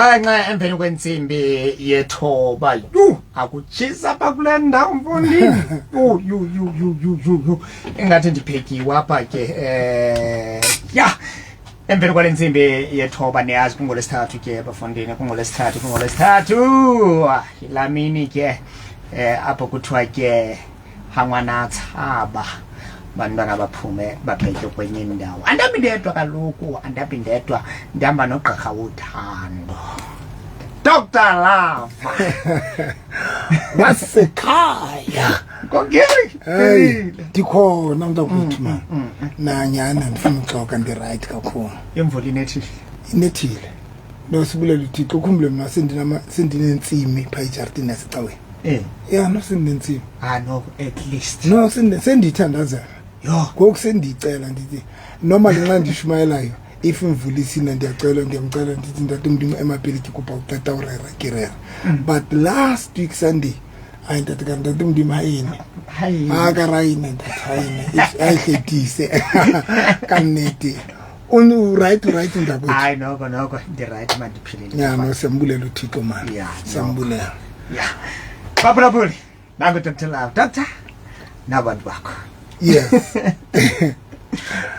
Xhenxe emveni kwentsimbi yethoba. Yhu, akutshisa apha kule ndawo mfondini. Yhu, yhu, yhu, yhu, yhu, yhu, yhu. Ingathi ndiphekiwe apha ke. Ya. Emveni kwale ntsimbi yethoba niyazi kungolwesithathu ke bafondini, kungolwesithathu, kungolwesithathu. Ah, yilaa mini ke apho kuthiwa ke hangwana tshaba bantwana baphume babheke kwenye indawo. Andabi ndedwa kaloku, andabi ndedwa, ndihamba nogqirha wothando, Dr. Love. Wasekhaya. Kokeli. Hey, ndikhona mntakwethu man. Nanyana ndifuna uxoka, ndiright kakhulu. Imvula inethile. Inethile. No, sibulela uThixo. Ukhumbule mna sendinentsimi phaa ejartini yasecaweni. Ya, no, sendinentsimi. Ah no, at least. No, sendiyithandazela. Yho. Ngoku sendiyicela, ndithi normally nxa ndishumayelayo, if imvula isina, ndiyacela, ndiyamcela, ndithi, "Ntate Modimo, ema pele, ke kopa o qeta ho rera, ke rera." But last week Sunday, hayi ntate, ka re, "Ntate Modimo, ha ene." Hayi. A ka ra ena, ntate, ha ene a e hlekise ka nnete. O right, o right ntakwethu. Hayi noko, noko ndi-right man, ndiphilile. Ya, no, siyambulela uThixo man. Ya, no. Siyambulela. Ya, baphulaphuli, nangu Dr Love. Doctor, nabantu bakho. Yes.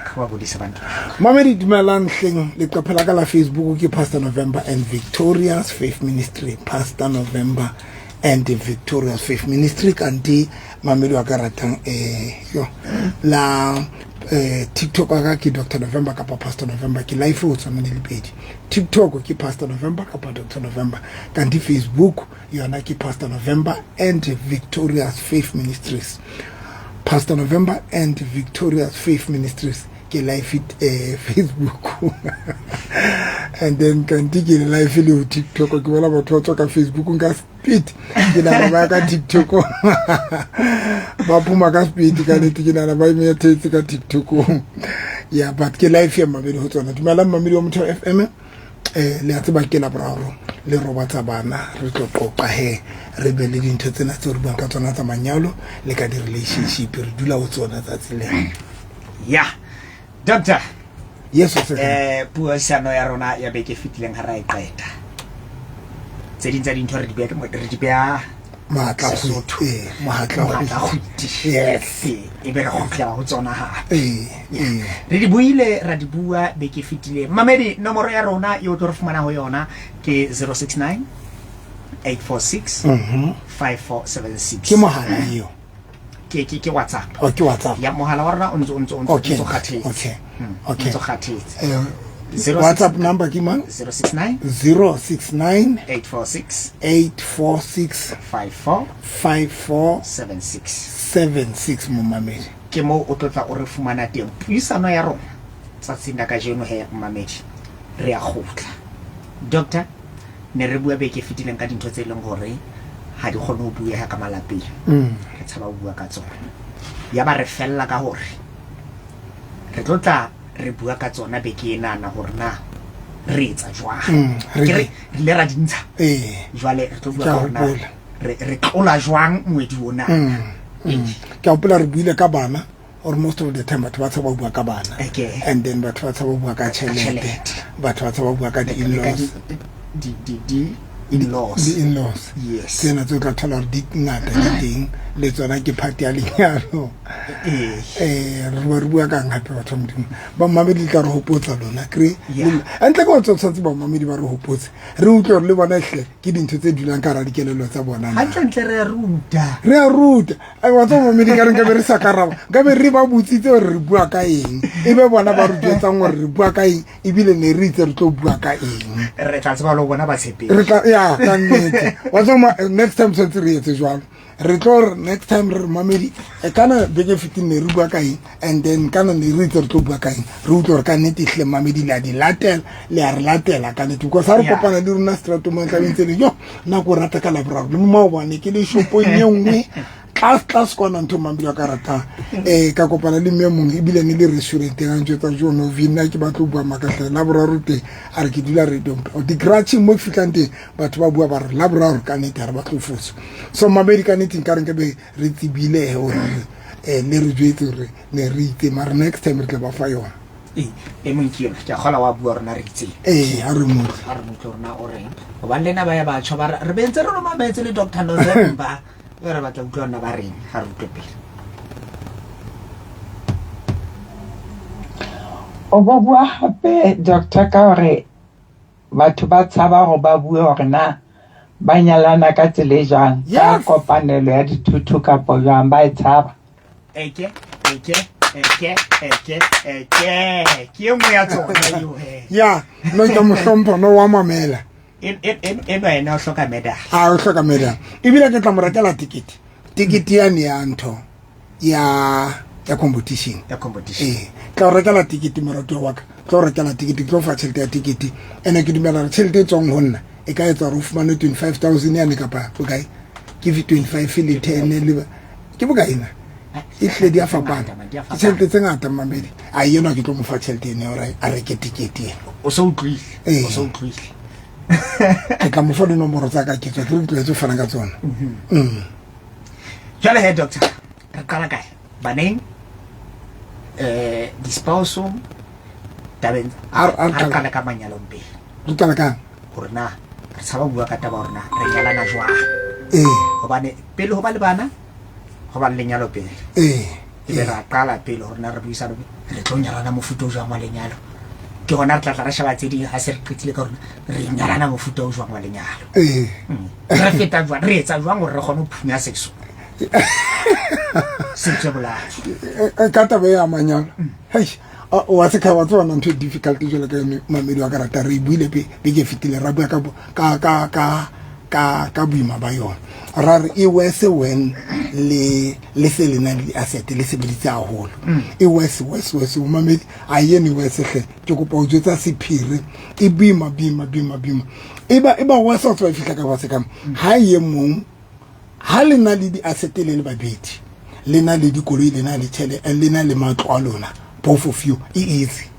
Khawabulisa abantu bakho. Mamedi, dumelang hleng. Leqephe la ka la Facebook ke Pastor November and Victorious Faith Ministry, Pastor November and Victorious Faith Ministry. Kanti mamedi wa ka ratang, yo la TikTok wa ka ke Dr November kapa Pastor November. Ke live ho tswa mane le pedi. TikTok ke Pastor November kapa Dr November, kanti Facebook yona ke Pastor November and Victorious Faith Ministries, Pastor November and Victorious Faith Ministries. Ke live Facebook and then kanti ke live le ho TikTok. Ke bona batho ba tswa ka Facebook nka speed, ke nahana ba ya ka TikTok, ba phuma ka speed. Ka nnete ke nahana ba imethetse ka TikTok. Yeah, but ke live ya mabedi ho tsona. Dumelang mamedi wa Motheo FM. Le a tseba ke Laboraro le robatsa bana, re tlo qoqa he, re be le dintho tsena tseo re buang ka tsona tsa manyalo le ka di-relationship. Re dula ho tsona tsatsi le. Ya, doctor. Yes, o Puisano ya rona ya beke e fetileng ha ra e qeta, tse ding tsa dintho re di beha Maatla. Sesotho. Mohatla. Mohatla kgwiti. Yes. E be re kgutlela ho tsona hape. Ee. Re di buile, ra di bua beke e fetileng. Mamedi, nomoro ya rona e o tlo re fumana ho yona ke 069 846 5476. Ke mohala eo? Ke WhatsApp. Oh, ke WhatsApp. Ya, mohala wa rona o ntso o ntso kgathetse. O ntso kgathetse. WhatsApp number ke mang? 069 069 846 846 54 54 76. 76, momamedi. Ke moo o tlotla o re fumana teng. Puisano ya rona tsatsing la kajeno he, mmamedi, re a kgutla. Doctor, ne re bua beke e fetileng ka dintho tse e leng hore ha di kgone ho bueha ka malapeng, re tshaba ho bua ka tsona. Ya ba re fella ka hore re tlo tla re bua ka tsona beke enana, hore na re etsa jwang. Ke re re ile ra di ntsha. Jwale re tlo bua Ke a ka hore na hopola. re tlola jwang moedi ona. Ee. Ke a hopola re buile ka bana, or most of the time batho ba tshaba ho bua ka bana. And then batho ba tshaba ho bua ka tjhelete. Tjhelete. Batho ba tshaba ho bua ka Le ka di-in-laws. di in-laws. Di-in-laws. Yes. Tsena tse o tla thola hore di ngata, di teng le tsona, ke part ya lenyalo. Re ba re bua kang hape, batho ba Modimo? Ba mamedi, le tla re hopotsa lona kre. Ntle ke wa tshwanetse ba mamedi ba re hopotse, re utlwe hore le bona hle ke dintho tse dulang ka hara dikelello tsa bona na. Hantlentle re a ruta. Re a ruta. Ai, wa tseba mamedi, ka re nkabe re sa karaba, nkabe re ba botsitse hore re bua ka eng, e be bona ba re jwetsang hore re bua ka eng, ebile ne re itse re tlo bua ka eng. Re tla tseba le ho bona batshepehi. Re tla ya ka nnete. Wa tseba next time tshwanetse re etse jwalo. Re tlo re next time re re, "Mamedi, kana beke e fetileng ne re bua ka eng?" And then kana ne re itse re tlo bua ka eng, re utlwe gore ka nnete hle mamedi le a di latela, le a re latela ka nnete, because ha re kopana le rona stratong mo tlabeng tse le yo nna ko rata ka Laboraro le maobane ke le shopong e nngwe tlase tlase kwana, ntho mamedi wa ka ratang, ka kopana le mme mongwe, ebile ne le restauranteng, a njwetsa, "Jo Novi, nna ke batlo ho bua makahle Laboraro teng." A re, "Ke dula radio di-garageng mo ke fihlang teng, batho ba bua ba re Laboraro ka nnete ha re batle ho fosa." So mamedi, ka nnete nka re nkabe re tsebile hore le re jwetse hore ne re itse, mara next time re tla ba fa yona. Ee, e mong ke yona ke a kgola wa bua rona re itseng. Ee, ha re mo utlwe. Ha re mo utlwe rona o reng. Hobane le na ba ya batjha ba re bentse re lo mametse le Dr. November. Re batla utlwa rona ba reng, ha re utlwe pele. O bo bua hape doctor ka hore batho ba tshaba hore ba bue hore na ba nyalana ka tsela e jwang, ka kopanelo ya dithotho kapo jwang, ba e tshaba. Eke, eke, eke, eke, eke. Ke e nngwe ya tsona eo he. Ya, no ke mo hlompha, no wa mamela. Enwa ena o hloka medal. A o hloka medal. Ebile ke tla mo rekela tikete. Tikete yane ya ntho ya ya competition. Ya competition. Eh, tla o rekela tikete moratuwa wa ka. Tla o rekela tikete, ke tlo fa tjhelete ya tikete. Ene ke dumela hore tjhelete e tswang ho nna e ka etsa hore o fumane 25,000 yane kapa bokae? Ke 25 le 10 le ke bokae na? E hlile di a fapana. Ke tjhelete tse ngata mmamedi. A enwa ke tlo mo fa tjhelete ena hore a reke tikete ena. O so utlwile. Ee. O so utlwile. Ke tla mo fa dinomoro tsa ka ke tswa ke re tlwaetse ho fana ka tsona. Jwale he doctor, re qala kae? Baneng, di-spouse-ong, tabeng, Ha re- ha re ha re qala- qala ka manyalong pele. Re qala kang? Hore na re tshaba ho bua ka taba hore na re nyalana jwang. Ee. Hobane pele ho ba le bana, ho ba le lenyalo pele. Ee. E be ra qala pele hore na re buisane, re tlo nyalana mofuta o jwang wa lenyalo. Ke hona re tla tla re sheba tse ding ha se re qetile ka hore re nyalana mofuta o jwang wa lenyalo. Ee. Re feta jwang, re etsa jwang hore re kgone ho phunya seso. Se tswe bolatswe. Ka taba ya manyalo. Hei, wa se wa tseba ntho e difficult jwalo ka mamedi wa karata re e buile beke e fetile ra bua ka ka ka ka ka boima ba yona. Ra re e worse when le le se le na le di-asset le sebeditse haholo. E worse, worse, worse. Mamedi a ene worse hle. Ke kopa ho jwetsa sephiri. E boima, boima, boima, boima. E ba, e ba worse o tseba e fihla ka ba se kang. Ha e mong ha le na le di-asset le le babedi, le na le dikoloi, le na le tjhele, le na le matlo a lona, both of you, e easy.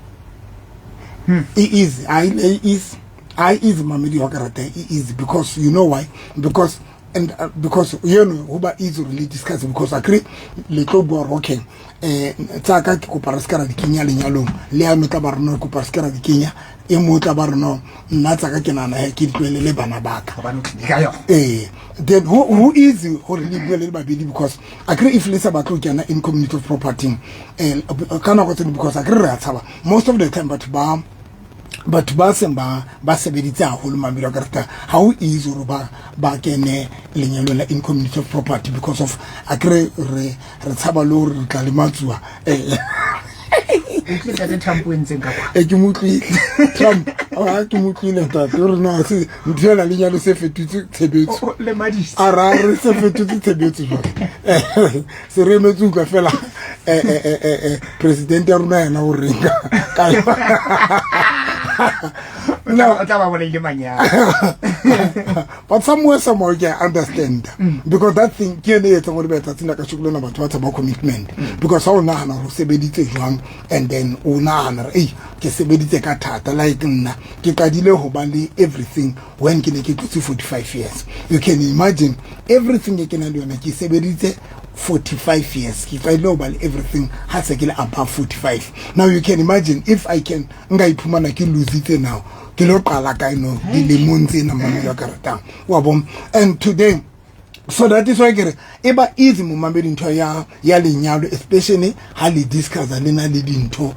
E easy. I, e easy. I easy mamedi wa karata e easy because you know why? Because and because you know ho ba easy really discuss because agree le tlo bua hore okay, tsa ka ke kopa re se ka ra di kenya lenyalong, le ya tla ba re no kopa re se ka ra di kenya, e mo tla ba re no nna tsa ka ke nahana he ke di tlohele le bana ba ka. Hobane o tlile ka yona. Ee, then ho easy hore le bue le babedi because agree if le sa batle ho kena in community of property, ka nako tse ding because agree re a tshaba most of the time batho ba batho ba seng ba ba sebeditse haholo mamelo ka rata ha ho easy hore ba ba kene lenyalong la in community of property because of akere re re tshaba le hore re tla lematsuwa. Utlwile ntate Trump o entseng ka kwa? Ke mo utlwile. Trump, ha ke mo utlwile ntate, o re no, se ntho ena lenyalo se fetotse tshebetso. O lemaditse. A ra re se fetotse tshebetso jwale. Se re emetse utlwa fela, president ya rona yena o reng ka yona. No. O tla ba bolaile manyalo. But somewhere, somewhere, okay, I understand. Because that thing, ke ene e etsang hore ba etsa tsena ka shoko lena batho ba tshaba commitment. Because ha o nahana hore o sebeditse jwang, and then o nahana hore, ei, ke sebeditse ka thata, like nna, ke qadile ho ba le everything when ke ne ke tlotse 45 years. You can imagine, everything e ke nang le yona, ke sebeditse 45 years. Ke qadile ho ba le everything ha se ke le above 45. Now you can imagine if I can, nka iphumana ke lositse now. Ke lo qala kae no, dilemong tsena mamedi wa ka ratang. Wa bona? And today, so that is why ke re, e ba easy momamedi ntho ya, ya lenyalo, especially ha le discuss le na le dintho,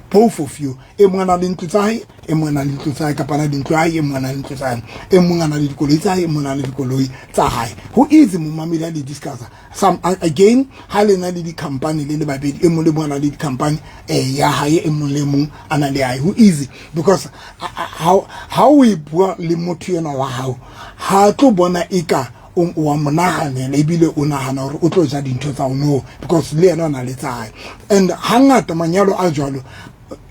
both of you. E mong a na le ntlo tsa hae, e mong a na le ntlo tsa hae, kapa na le ntlo ya hae, e mong a na le ntlo tsa hae, e mong a na le dikoloi tsa hae, e mong a na le dikoloi tsa hae. Ho easy momamedi ha le discuss. Some, again, ha le na le di-company le le babedi, e mong le mong a na le di-company, ya hae, e mong le mong a na le hae. Ho easy because ha o e bua le motho enwa wa hao, ha tlo bona eka o wa mo nahanela, ebile o nahana hore o tlo ja dintho tsa hao, no, because le yena o na le tsa hae. And hangata manyalo a jwalo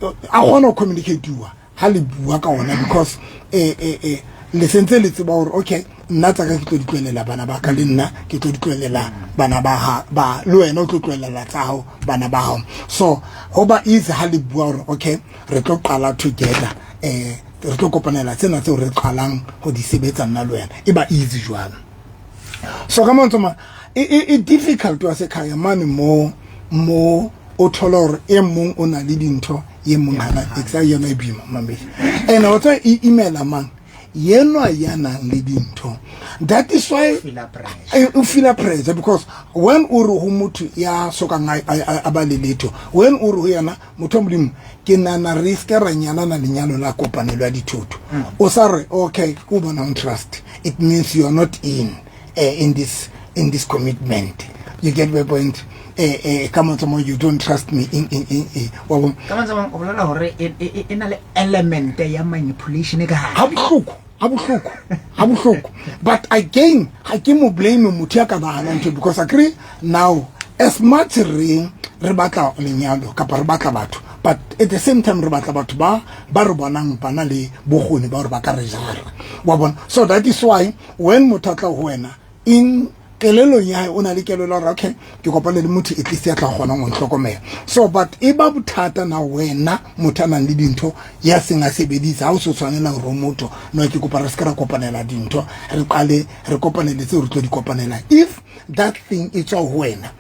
a kgona ho communicate-uwa ha le bua ka ona, because le sentse le tseba hore okay, nna tsa ka ke tlo di tlohelela bana ba ka, le nna ke tlo di tlohelela bana ba ha, ba, le wena o tlo tlohelela tsa hao bana ba hao. So ho ba easy ha le bua hore okay, re tlo qala together, re tlo kopanela tsena tseo re qalang ho di sebetsa nna le wena, e ba easy jwalo. So ka mantswe ma, e difficult wa sekhaya mane mo, mo O thole hore e mong o na le dintho, e mong hana. Exactly, yona e boima, mamedi. And o tswa e imela mang? Yenwa ya nang le dintho. That is why o feel pressure, because when o re ho motho ya sokang a ba le letho, when o re ho yena, motho wa Modimo, ke nana re se ra nyalana lenyalo la kopanelo ya dithoto, o sa re okay, ko bona trust, it means you are not in this commitment. You get my point? Ka mantswe mo, you don't trust me in wa bona? Ka mantswe o bolela hore e na le element ya manipulation ka ha bohloko, ha bohloko, ha bohloko. But again, ha ke mo blame motho ya ka nahanang ntho, because agree now, as much re batla lenyalo kapa re batla batho, but at the same time re batla batho ba re bonang ba na le bokgoni ba hore ba ka re jara, wa bona? So that is why when motho a tla ho wena, in kelelong ya hae o na le kelelo hore okay, ke kopane le motho at least ya tla kgonang ho ntlhokomela. So but e ba bothata na wena motho a nang le dintho ya seng a sebedisa, ha o se tshwanela hore motho no, ke kopa re se ke ra kopanela dintho, re qale re kopanele tseo re tlo di kopanelang. If that thing e tswa ho wena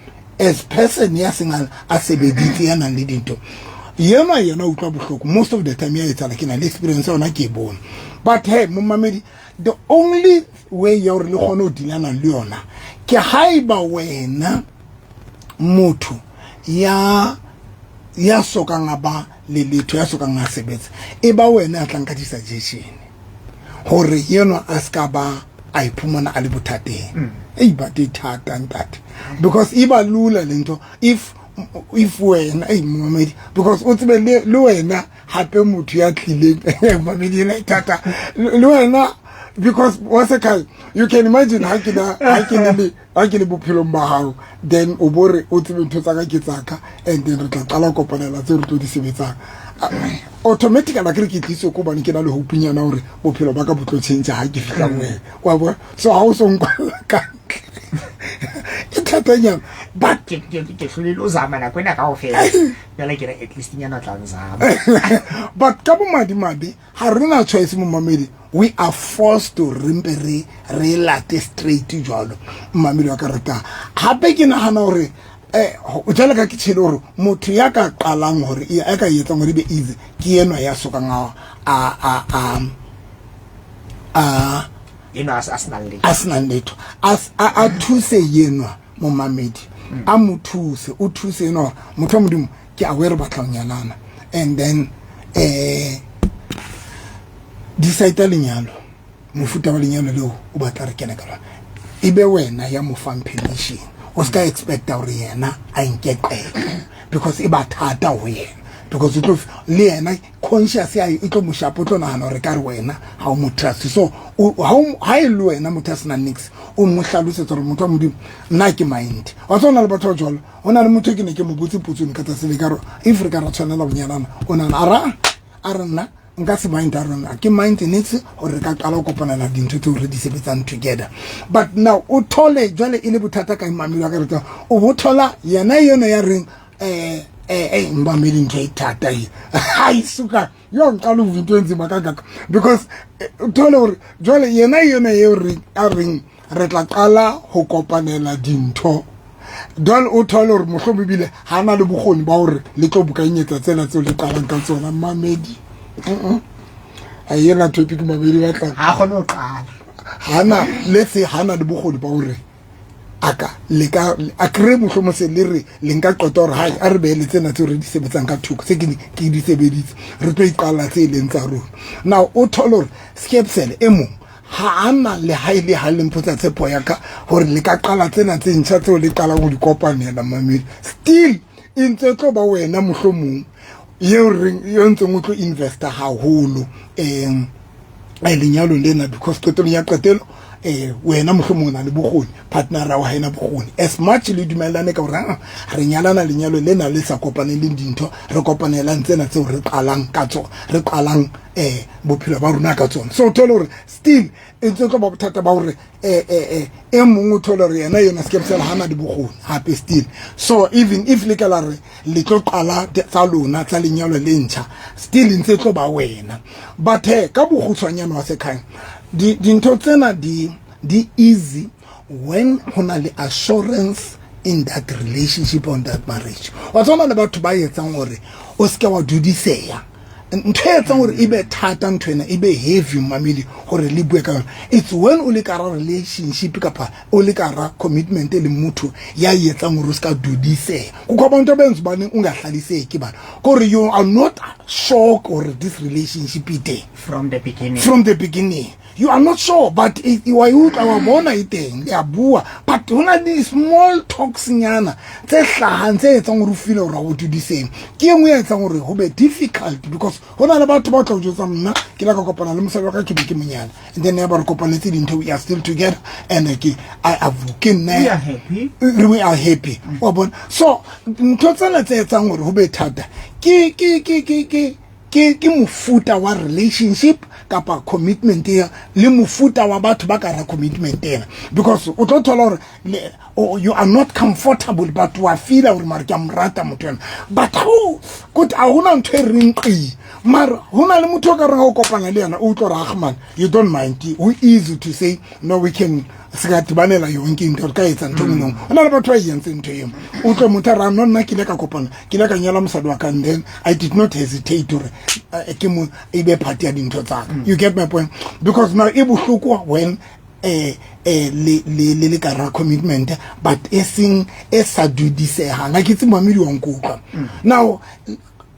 as person ya seng a sebeditse, ya nang le dintho, yena utlwa bohloko most of the time. Ya etsahala, ke na le experience yona, ke e bone. But hey, momamedi, the only way ya hore le kgone ho dealana le yona ke haeba wena motho ya sokang a ba le letho, ya sokang a sebetsa, e ba wena a tlang ka di-suggestion hore yenwa a ska ba a iphumana a le bothateng. Ei, but e thata, ntate, because e ba lula le ntho if wena, ei, momamedi, because o tsebe le wena hape motho ya tlileng, mamedi, ena e thata le wena, because wa sekai, you can imagine ha ke le bophelong ba hao, then o bo re o tsebe ntho tsaka ke tsaka, and then re tla qala kopanela tse re tlo di sebetsang. Automatically a ke re ke tliswe ko bane ke na le hopenyana hore bophelo ba ka bo tlo change ha ke fihla wena, wa bona? So ha o so nkwalla ka ntle, e thatanyana, but ke hlolile o zama nako ena kaofela, jwale ke re at least nyana o tla nzama. But ka bomadimabe ha re na choice, momamedi. We are forced to re mpe re late straight jwalo, mmamedi wa ka ratang. Hape ke nahana hore jwale ka ke tshele hore motho ya ka qalang hore ya ka etsang hore e be easy ke enwa ya sokang a eno a senang letho, a senang letho, a thuse yenwa, momamedi, a mo thuse, o thuse enwa hore motho wa Modimo, ke aware batla ho nyalana, and then decide lenyalo, mofuta wa lenyalo leo o batla re kene ka lona, e be wena ya mo fang permission. O ska expecta hore yena a nke qeto, because e ba thata ho yena, because o tlo le yena conscious ya e tlo mo shapa, o tlo nahana hore ka re wena ha o mo trust. So ha e le wena motho a senang nix, o mo hlalosetsa hore motho wa Modimo, nna ke mind wa tsona le batho ba jwalo. Ho na le motho e ke ne ke mo botse potsong ka tsatsi le ka re if re ka ra tshwanela ho nyalana, o nahana a re nna nka se mind, a rona ke mind nix hore re ka qala ho kopanela dintho tseo re di sebetsang together. But now o thole jwale e le bothata ka mamelo ka re o bo thola yena yona ya reng mbameli, ntho e thata e hayi suka yo ngiqala uva into enzima kangaka, because uthole hore jwale yena yona eo re a reng re tla qala ho kopanela dintho, jwale o thole hore mohlomong ebile ha na le bokgoni ba hore le tlo bokanyetsa tsena tseo le qalang ka tsona, mamedi. A ena topic, mamedi, batla ha kgone ho qala. Hana, let's say hana le bokgoni ba hore a ka le ka a kry mohlomong se le re le nka qeta hore hai, a re behele tsena tseo re di sebetsang ka thoko, se ke di sebeditse, re tlo iqalla tse e leng tsa rona. Now o thole hore skepsele e mong ha ana le ha e le ha le mpotsa tshepo ya ka hore le ka qala tsena tse ntjha tseo le qalang ho di kopanela, mamedi, still e ntse tlo ba wena mohlomong eo reng eo ntseng o tlo investa haholo lenyalong lena, because qetelong ya qetelo wena mohlomong o na le bokgoni, partner wa haena bokgoni. As much le dumellane ka hore re nyalana lenyalo lena le sa kopaneleng dintho, re kopanelang tsena tseo re qalang ka tsona, re qalang bophelo ba rona ka tsona. So o thole hore still e ntse tlo ba bothata ba hore e mong o thole hore yena yona skepsela hana le bokgoni hape still. So even if le ka la re le tlo qala tsa lona tsa lenyalo le ntjha, still ntse tlo ba wena. But he ka bokgutshwanyane wa sekhang, dintho tsena di easy when ho na le assurance. in that relationship on that marriage. Wa tsona le batho ba etsang hore o seke wa dudiseya. Ntho e etsang hore e be thata ntho ena e be heavy mamedi hore le bue ka yona. It's when o le ka ra relationship kapa o le ka ra commitment le motho ya etsang hore o ska dudiseya. Kukho abantu abenza ubani ungahlaliseki bana. Kore you are not sure hore this relationship e teng. From the beginning. From the beginning. You are not sure but wa e utlwa wa bona e teng le a bua but ho na le small talks nyana tse hlahang tse etsang hore o feel hore ha o dudiseng. Ke e nngwe e etsang hore ho be difficult because ho na le batho ba tla o jwetsa nna ke la ka kopana le mosadi wa ka ke be ke monyana and then ya ba re kopanetse dintho we are still together and ke I ke nna We are happy. We are happy. Wa bona? So ntho tsena tse etsang hore ho be thata ke ke ke ke ke ke ke mofuta wa relationship kapa commitment ya le mofuta wa batho ba ka ra commitment ena because o tlo thola hore you are not comfortable but wa feel hore mara ke a mo rata motho ena but ho kote a hona ntho e reng qi mara hona le motho o ka reng ha o kopana le yena o utlwa hore man you don't mind we easy to say no we can se ka tibanela yonke into re ka etsa ntho engwe ho na le batho ba e entseng ntho eo o utlwe motho a re no nna ke ile ka kopana ke ile ka nyala mosadi wa ka and then I did not hesitate hore ke mo e be part ya dintho tsa ka. You get my point? Because now e bohloko when le le le le ka ra commitment but e seng e sa dudisehang ha ke tse mamedi wa nkutlwa. Now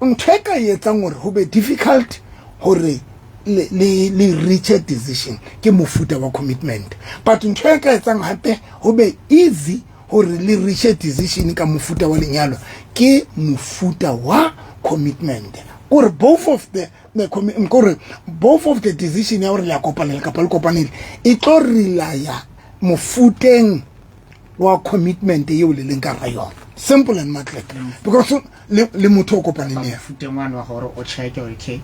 ntho e ka etsang hore ho be difficult hore le le le reach a decision ke mofuta wa commitment but ntho e ka etsang hape ho be easy hore le reach a decision ka mofuta wa lenyalo ke mofuta wa commitment kore both of the kore both of the decision ya hore le a kopanela kapa le kopanele e tlo relaya mofuteng wa commitment eo le leng ka ra yona. Simple and matlek because le le motho o kopaneng le yena. Mofuteng wane wa gore o check hore okay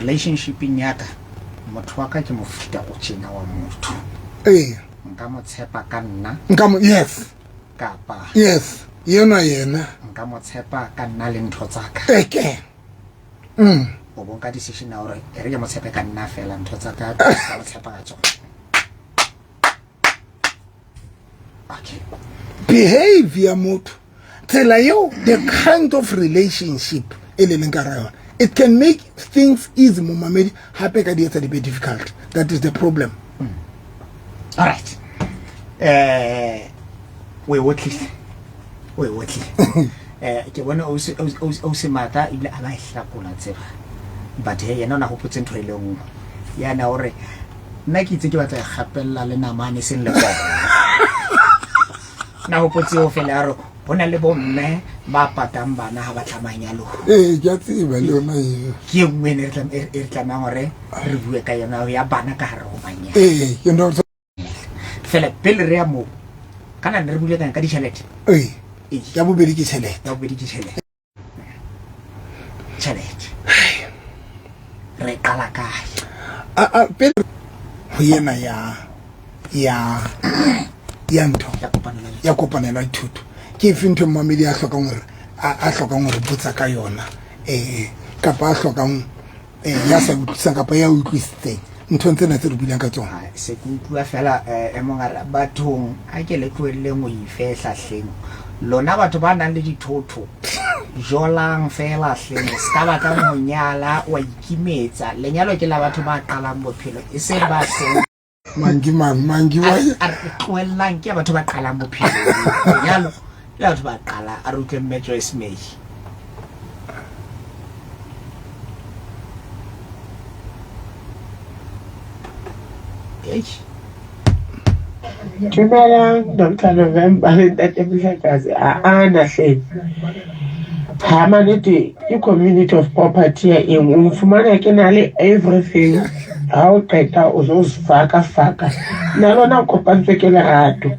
relationshipeng ya ka motho wa ka ke mofuta o tjena wa motho. Ee. Nka mo tshepa ka nna. Nka mo, yes. Kapa. Yes, yena yena. Nka mo tshepa ka nna le ntho tsa ka. Eke. O bo nka decision ya hore e re ke mo tshepe ka nna fela ntho tsa ka ka mo tshepa ka tsona. Okay. Behavior motho tsela eo the kind of relationship e le leng ka ra yona it can make things easy momamedi hape ka di etsa di be difficult. That is the problem. All right. O e otlile. O e otlile. Ke bone o se mata ebile a ba e hlakola tseba. But he yena o na hopotse ntho e le nngwe. Yana o re nna ke itse ke batla e gapella le namane seng le kona. Na hopotse o fela a re ho na le bomme ba patang bana ha ba tla manyalong. Ee, ke a tseba le yona eo. Ke e nngwe e re tlamehang hore re bue ka yona ya bana ka hare ho manyalo. Ee, ke ntho Fela pele re ya moo, kana ne re buile ka ditjhelete? Ee. Ee. Ya bobedi ke tjhelete. Ya bobedi ke tjhelete. Tjhelete. Re qala kae? A pele ho yena ya ya ya ntho. Ya kopanelo ya kopanelo ya dithuto. Ke efe ntho mmamedi a hlokang hore a hlokang hore botsa ka yona kapa a hlokang ya sa utlwisang kapa ya utlwisitseng nthong tsena tse re builang ka tsona. Ha se ke utlwa fela e mong a re bathong a ke le tlohelleng ho ifehla hleng lona batho ba nang le dithotho jolang fela hleng se ka batlang ho nyala wa ikimetsa lenyalo ke la batho ba qalang bophelo e seng ba seng mangi mang mangi wa a re tlohellang ke ya batho ba qalang bophelo lenyalo ke la batho ba qala a re utlwe mme Joyce May. Eish. Dumelang Doctor November le Ntate Mohlakase a ana hle. Ha manete ke community of property ya eng o nfumana ke na le everything ha o qeta o zo faka faka nna lona o kopantswe ke lerato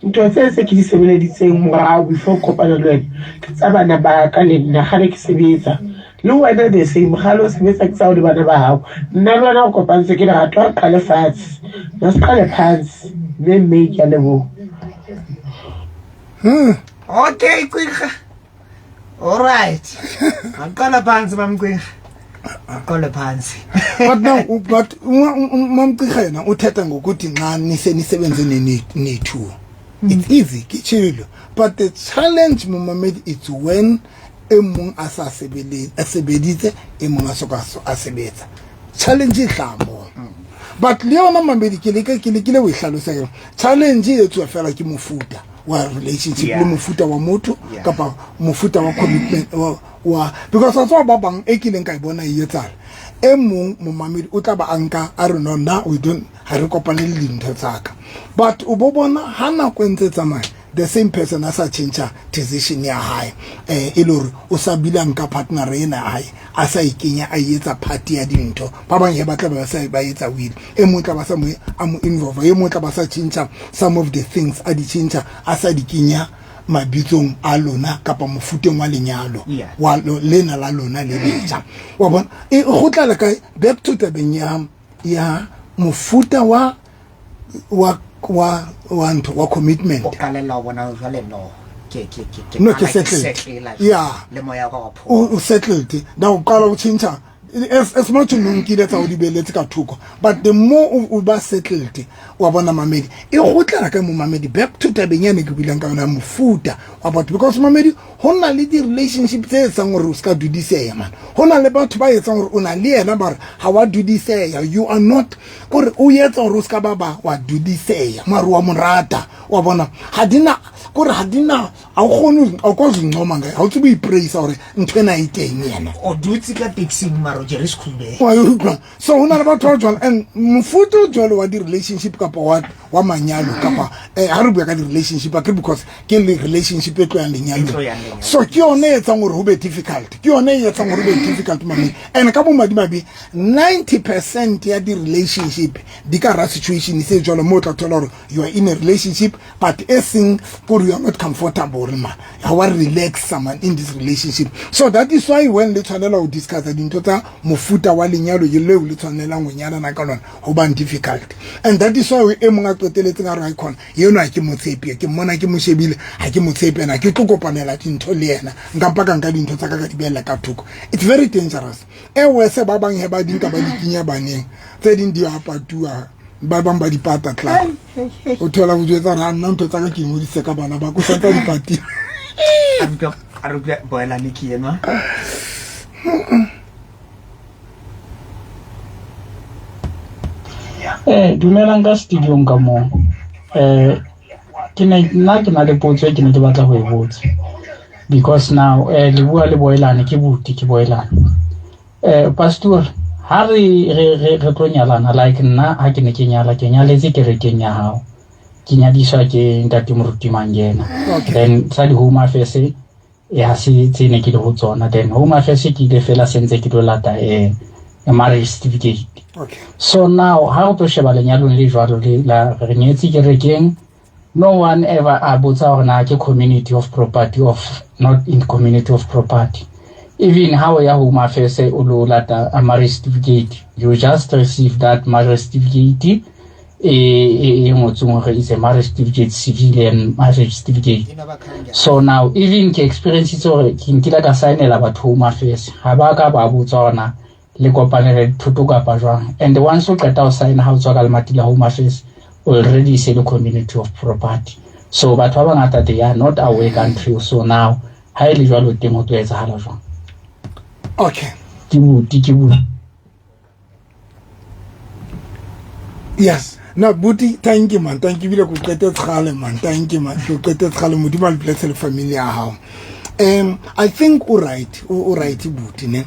ntho tse se ke di sebeleditseng morao before kopana le wena ke tsa bana ba ka le nna gale ke sebetsa le wena the same gale o sebetsa ke tsa o le bana ba hao nna le wena o kopantswe ke lerato a re qale fatshe masiqale phansi mme mme ke a leboha. Okay Cwirha. All right. Aqala phansi mamcwirha. Aqale phansi. But now but mamcwirha yena uthetha ngokuthi nxa nise nisebenze nini nithu. It's easy, ke tjhelo. But the challenge, momamedi, it's when e mong a sa sebeletse, a sebeditse, e mong a soka a sebetsa. Challenge e hlaha moo. But le yona, mamedi, ke leka ke lekile ho e hlalosa ke challenge e etsuwa fela ke mofuta wa relationship le mofuta wa motho kapa mofuta wa commitment wa because wa tseba ba bang e kileng ka e bona e etsahala. E mong, momamedi, o tla ba a nka a re, no, nna we don't, ha re kopane le dintho tsa ka. But o bo bona ha nako e ntse tsamaya, the same person a sa change decision ya hae, e le hore o sa bile a nka partner ena ya hae, a sa e kenya, a e etsa part ya dintho. Ba bang he ba tla ba sa ba etsa will, e mong tla ba sa mo a mo involve, e mong tla ba sa change some of the things, a di change, a sa di kenya mabitsong a lona kapa mofuteng wa lenyalo wa lena la lona le letjha. Wa bona, e kgutlela kae? Back to tabeng ya mofuta wa ntho wa commitment. O qalella ho bona jwale, no, ke No, ke qala settled. Settlela le moya wa ka wa phola. O settled now, o qala o tjhentjha as much o nkile tsa o di beletse ka thoko, but the more o ba settled. Wa bona, mamedi, e kgutlela ka mo, mamedi, back to tabeng yane ke builang ka yona, mofuta wa batho, because, mamedi, ho na le di-relationship tse etsang hore o ska dudiseya, man. Ho na le batho ba etsang hore o na le yena, ba re ha wa dudiseya, you are not, kore o etsa hore o ska ba wa dudiseya, mare wa mo rata. Wa bona, ha dina kore ha dina, ha o kgone, ha o kwazi ho incoma ngayo, ha o tsebe ho ipraisa hore ntho ena e teng yena. O dutse ka taxing mara o jere sekhubeng. Wa e utlwa? So ho na le batho ba jwalo, and mofuta o jwalo wa di-relationship kapa wa manyalo kapa ha re bua ka di-relationship akere, because ke le relationship e tloyang E lenyalong. tloyang lenyalong. So ke yone e etsang hore ho be difficult, ke yone e etsang hore ho be difficult, mame. And ka bomadimabe, 90% ya di-relationship di ka ra situation se jwalo, mo o tla thola hore you are in a relationship, but e seng kore you are not comfortable, ma ha wa relaxa, man, in this relationship. So that is why when le tshwanela ho discussa dintho tsa mofuta wa lenyalo ye leo le tshwanelang ho nyalana ka lona, ho bang difficult. And that is why e mong a qeteletseng a re, "Hai khona eno ha ke mo tshepe, ke mmona ke mo shebile, ha ke mo tshepe, ena ke tlo kopanela dintho le yena, nka mpa ka nka dintho tsa ka ka di behella ka thoko." It's very dangerous. E wese ba bang he ba di nka ba di kenya baneng, tse ding di a patuwa, ba bang ba di pata tla o thola go jwetsa gore a nna ntho tsa ka ke ingodise ka bana ba ko santsa di patile. A re utlwe boelane ke enwa. Dumelang ka studiong ka moo. Ke ne nna ke na le potso e ke ne ke batla ho e botsa. Because now le bua le boelane, ke buti ke boelane. Pastor, ha re tlo nyalana, like nna ha ke ne ke nyala, ke nyaletse kerekeng ya hao. Ke nyadiswa ke ntate Moruti Mangena. Then sa di Home Affairs ya se tse ne ke le ho tsona. Then Home Affairs ke ile fela sentse ke tlo lata marriage certificate. So now ha o tlo sheba lenyalong le jwalo le la re nyetse kerekeng, no one ever a botsa hore na ke community of property of not in community of property. Even ha o ya Home Affairs o lo lata a marriage certificate, you just receive that marriage certificate e ngotsweng hore it's a marriage certificate, civilian marriage certificate. So now even ke experience hore ke nkile ka signela batho Home Affairs, ha ba ka ba botsa hore na le kopanele dithoto kapa jwang. And once o qeta ho sign, ha o tswa ka lemati la Home Affairs, already se le community of property. So batho ba bangata, they are not aware country. So now ha e le jwalo teng ho tlo etsahala jwang? Ke buti, ke buti. Yes, no, buti, thank you, man, thank you. Bile ko qetetse kgale, man. Thank you, man, ko qetetse kgale. Modimo a le bless le family ya hao. I think o right, o right, buti, ne.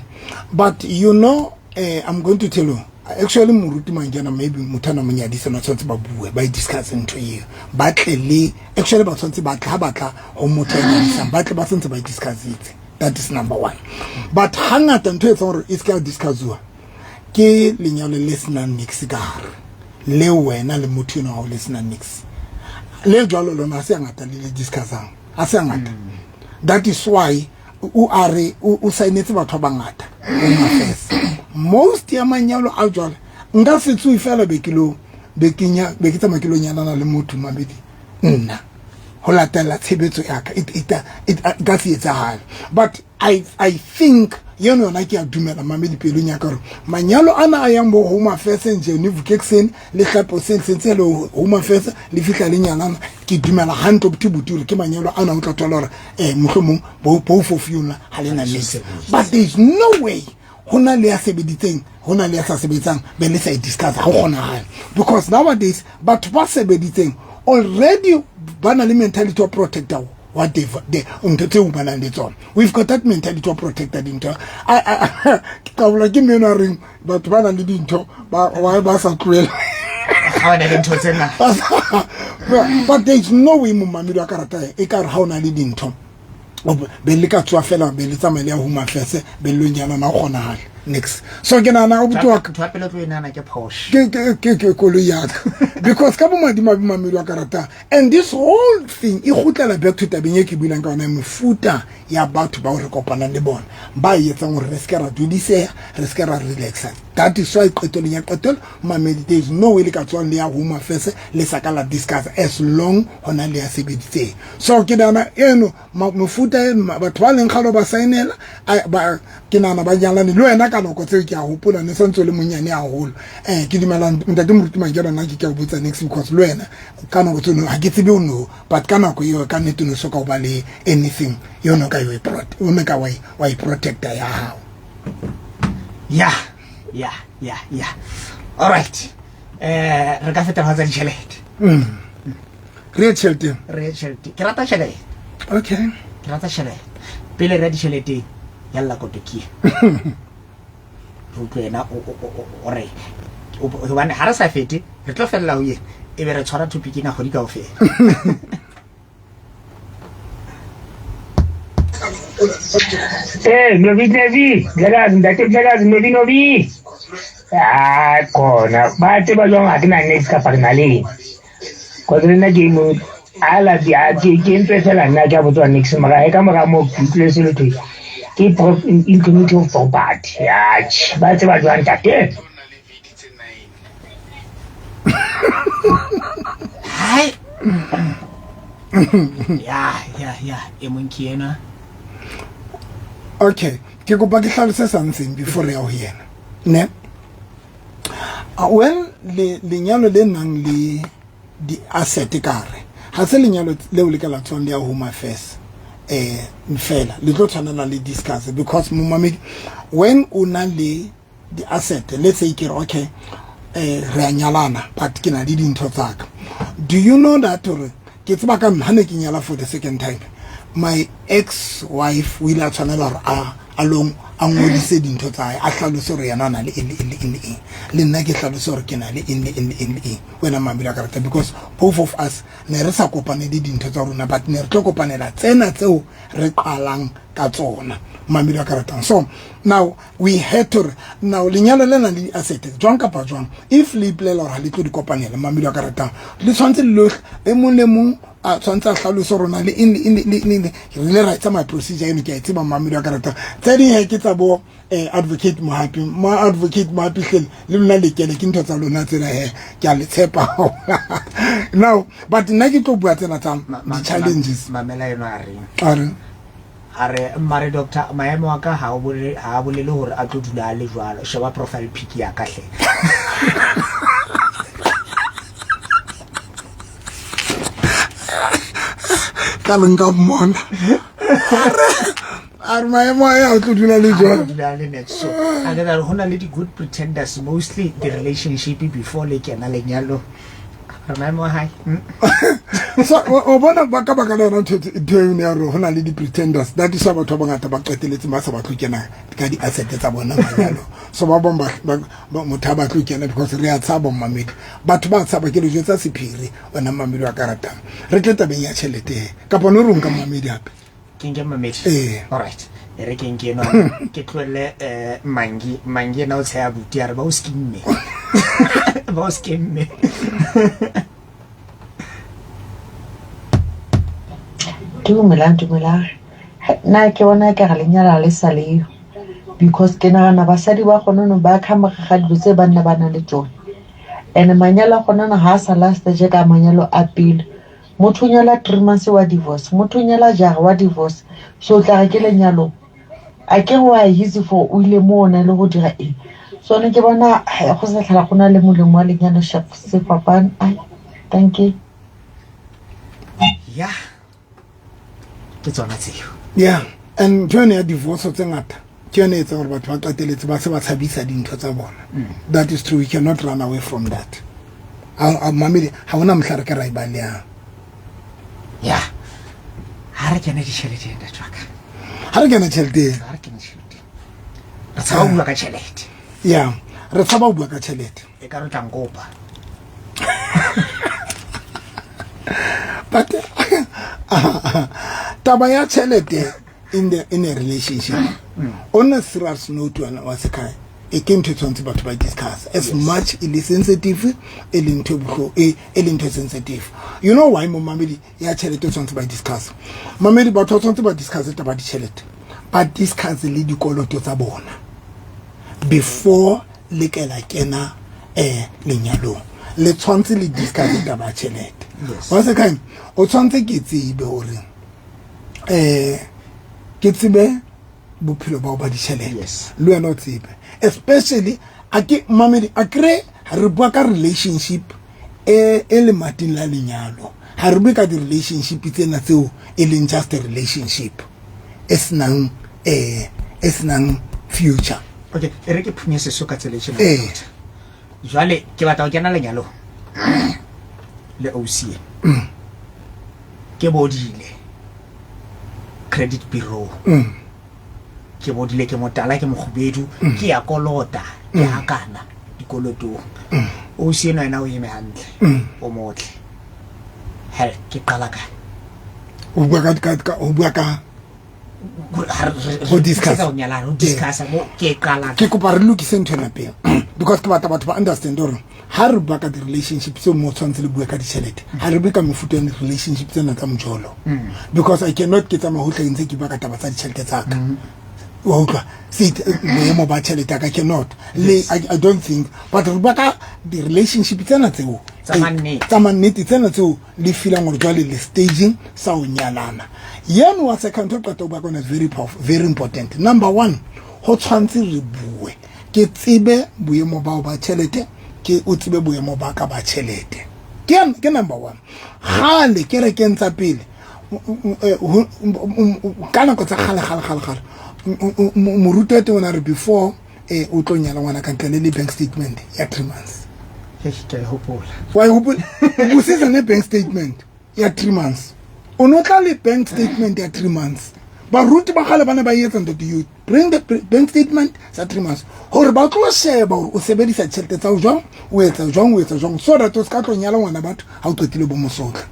But you know, I'm going to tell you actually, moruti Mangena, maybe motho ana mo nyadisa no tshwanetse ba bue, ba e discuss ntho eo, ba tle le actually ba tshwanetse ba tla, ha ba tla ho motho a nyadisang, ba tle ba sentse ba e discussitse. That is number one. But hangata ntho e etsang hore e se ka discussiwa ke lenyalo le senang nix ka hare le wena le motho enwa hao le senang nix le jwalo lona, ha se ngata le le discussang, ha se ngata. That is why o a re o saenetse batho ba bangata Home Affairs. Most ya manyalo a jwalo, nka se tswe fela be ke lo be ke nya be ke tsamaya ke lo nyalana le motho, mabedi, nna ho latela tshebetso ya ka, it ka se etsahale. But I think Eno yona ke a dumela mamedi pelong ya ka gore manyalo ana a yang bo Home Affairs nje ne vuke kuseni le hlape hoseng sentse le Home Affairs le fihla le nyalana. Ke dumela hantle buti buti gore ke manyalo ana o tla thola gore mohlomong both of you ha le na niks. But there is no way ho na le ya sebeditseng, ho na le ya sa sebetsang, be le sa e discuss, ha ho kgonahale. Because nowadays batho ba sebeditseng already ba na le mentality of protector what they the ntho tseo ba nang le tsona. We've got that mentality of protector dintho. Ke qabola ke meno a reng batho ba nang le dintho ba sa tlohela. Ha ba na le ntho tse ngata. But there is no way momamedi wa karata e ka re ha o na le dintho be le ka tswa fela be le tsamaye le ya Home Affairs be le nyalana, ha kgonahale next. So ke nahana abuti wa ka Ntho ya pele o tlo e nahana ke Porsche. Ke koloi ya ka. Because ka bomadimabe mamedi wa karata, and this whole thing e kgutlela back to tabeng e ke builang ka yona, mefuta ya batho bao re kopanang le bona ba etsang hore re se ke ra dudiseha, re se ke ra relaxa. That is why qetellong ya qetello mamedi, there is no way le ka tswang le ya Home Affairs le sa ka la discuss as long hona le ya sebeditseng. So ke nahana eno mefuta eno batho ba leng kgale ba saenela, ke nahana ba nyalane le wena ka nako tseo ke a hopola ne santse o le monyane haholo. Ke dumela ntate Moruti Mankela, nna ke ke a o botsa next because le wena ka nako tseo ha ke tsebe o no, but ka nako eo ka nnete o no soka o ba le anything eo no ka yo e o no ka wa e protecta ya hao. Ya, ya, ya, ya. All right. Re ka fetela ho tsa ditjhelete. Re ye tjheleteng. Re ye tjhelete. Ke rata tjhelete. Okay. Ke rata tjhelete. Pele re ya ditjheleteng, ya lla kotokia. Re utlwe yena o re, hobane ha re sa fete, re tlo fella ho yena, e be re tshwara topic ena kgwedi kaofela. Novi, Novi, Mhlekazi, ntate Mhlekazi, Novi, Novi. Ah, khona. Ba tseba jwang ha ke na next kapa ke na le eng? Cause le nna ke mo ala di a ke ke ntse fela nna ke a botswa next mara he ka mora moo ke utlwile se le thwe ke in community of property. Atjhe, ba tseba jwang ntate? Hai. Ya, ya, ya, e mong ke ena. Okay, ke kopa ke hlalose something before re ya ho yena. Ne? Well, lenyalo le nang le di-asset ka hare, ha se lenyalo leo le ka la tswang le ya Home Affairs fela, le tlo tshwanela le discuss because momamedi, when o na le di-asset, let's say ke re okay, re a nyalana but ke na le dintho tsa ka. Do you know that hore ke tseba ka nna ha ne ke nyala for the second time, my ex wife o ile a tshwanela hore a long a ngodise dintho tsa hae, a hlalose hore yena o na le eng le eng le eng le eng, le nna ke hlalose hore ke na le eng le eng le eng le eng. Wena mamedi wa karata, because both of us ne re sa kopane le dintho tsa rona, but ne re tlo kopanela tsena tseo re qalang ka tsona, mamedi wa karata. So now we had to now lenyalo le nang le di-asset jwang kapa jwang, if le ipolela hore ha le tlo di kopanela, mamedi wa karata, le tshwanetse le lohle e mong le mong a tshwanetse a hlalose rona le eng le eng le eng le eng. Re ile ra tsamaya procedure eno, ke a e tseba mamedi wa karata. Tse ding he ke tsa bo advocate Mohapi, ma advocate Mohapi hlele le lona le kene ke ntho tsa lona tsena he, ke a le tshepa. Now but nna ke tlo bua tsena tsa di-challenges. Mamela eno a reng? A reng? A re, mare doctor, maemo a ka ha o bolele, ha a bolele hore a tlo dula a le jwalo. Sheba profile pic ya ka hle. Ka le nka mmona. A re maemo a ya tlo dula le jwalo. Dula le next. So, a ke re ho na le di good pretenders, mostly the relationship before le kena lenyalo. Re maemo a hae. So o bona ba ka baka la yona ntho eo ya hore ho na le di-pretenders, that is why batho ba bangata ba qeteletse ba sa batle ho kena ka di-asset tsa bona manyalo. So ba bang motho ha batle ho kena because re a tshaba mmamedi, batho ba tshaba ke le jwetsa sephiri wena mmamedi wa ka ratang. Re tle tabeng ya tjhelete kapa no re nka mmamedi hape? Ke nke mmamedi? Ee. All right, e re ke nke eno, ke tlohelle Mangi. Mangi ena o tsheha buti, a re ba o skimme, ba o skimme. Dumelang, dumelang. Nna ke bona ke re lenyalo ha le sa leyo, because ke nagana basadi ba gone no ba kha morago ga dilo tse banna ba nang le tsone. And manyalo a gone no ha a sa lasta jaaka manyalo a pele. Motho o nyala 3 months wa divorce, motho o nyala jara wa divorce. So o tla re ke lenyalo. A ke re wa easy for o ile mo o na le go dira eng. So ne ke bona go sa tlhola go na le molemo wa lenyalo se fapane. Ai, thank you. Ya, ke tsona tseo. Yeah, and ntho yone ya divorce tse ngata ke yone e etsang gore batho ba qeteletse ba se ba tshabisa dintho tsa bona. That is true, we cannot run away from that. Mamedi, ha hona mohla re ka ra e balehang. Ya, ha re kene ditšheleteng, ntate wa ka. Ha re kene tšheleteng. Ha re kene tšheleteng. Re tshaba ho bua ka tšhelete. Ya, re tshaba ho bua ka tšhelete. E ka re tla nkopa. But taba ya tšhelete in a relationship, on a serious note, wena wa sekhaya, e ke ntho e tshwanetse batho ba discuss as much e le sensitive, e le ntho e bohloko, e le ntho e sensitive. You know why, momamedi, ya tšhelete o tshwanetse ba discuss? Mamedi, batho ba tshwanetse ba discuss taba ditšhelete, ba discuss le dikoloto tsa bona before le kela kena lenyalong. Le tshwanetse le discuss taba ya tšhelete. Wa sekhaya, o tshwanetse ke tsebe hore ke tsebe bophelo bao ba ditšhelete. Le wena o tsebe, especially a ke mamedi, a kre re bua ka relationship e le mating la lenyalo, ha re bue ka di-relationship tsena tseo e leng just a relationship e senang e senang future. Okay, e re ke phunye seso ka tsela e tjena. Jwale ke batla ho kena lenyalong le OC. Ke bodile credit bureau. Ke bodile, ke motala, ke mokgubedu, ke ya kolota, ke hakana dikolotong. OC ena yena o eme hantle, o motle. He, ke qala kae? O bua ka o bua ka Ho discuss. Ho nyalana, ho discuss mo ke qala. Ke kopa re lokise ntho ena pele, because ke batla batho ba understand hore ha re bua ka di-relationship tseo mo tshwanetse le bue ka ditjhelete, ha re bue ka mefuta ya di-relationship tsena tsa mojolo, because I cannot ke tsamaya hohle ntse ke bua ka taba tsa ditjhelete tsa ka. Wa utlwa se boemo ba tjhelete ya ka, cannot le I don't think, but re bua ka di-relationship tsena tseo Tsa mannete. Tsa mannete tsena tseo le feelang gore jwale le staging sa ho nyalana. Yeno wa second o qeta ho bua ka yona is very powerful, very important. Number one, ho tshwanetse re bue, ke tsebe boemo bao ba tjhelete, ke o tsebe boemo ba ka ba tjhelete. Ke number one. Kgale kerekeng tsa pele, ka nako tsa kgale kgale kgale kgale, moruti wa teng o ne a re before o tlo nyala ngwana ka ntle le bank statement ya 3 months. Hei, ke a e hopola. Wa e hopola? O setse ne bank statement ya 3 months, o no tla le bank statement ya 3 months. Baruti ba kgale ba ne ba etsa ntate, you bring the bank statement sa 3 months gore ba tlo sheba gore o sebedisa tjhelete tsa o jwang, o etsa jwang, o etsa jwang, so that o se ka tlo nyala ngwana batho ha o qetile bo mosotla.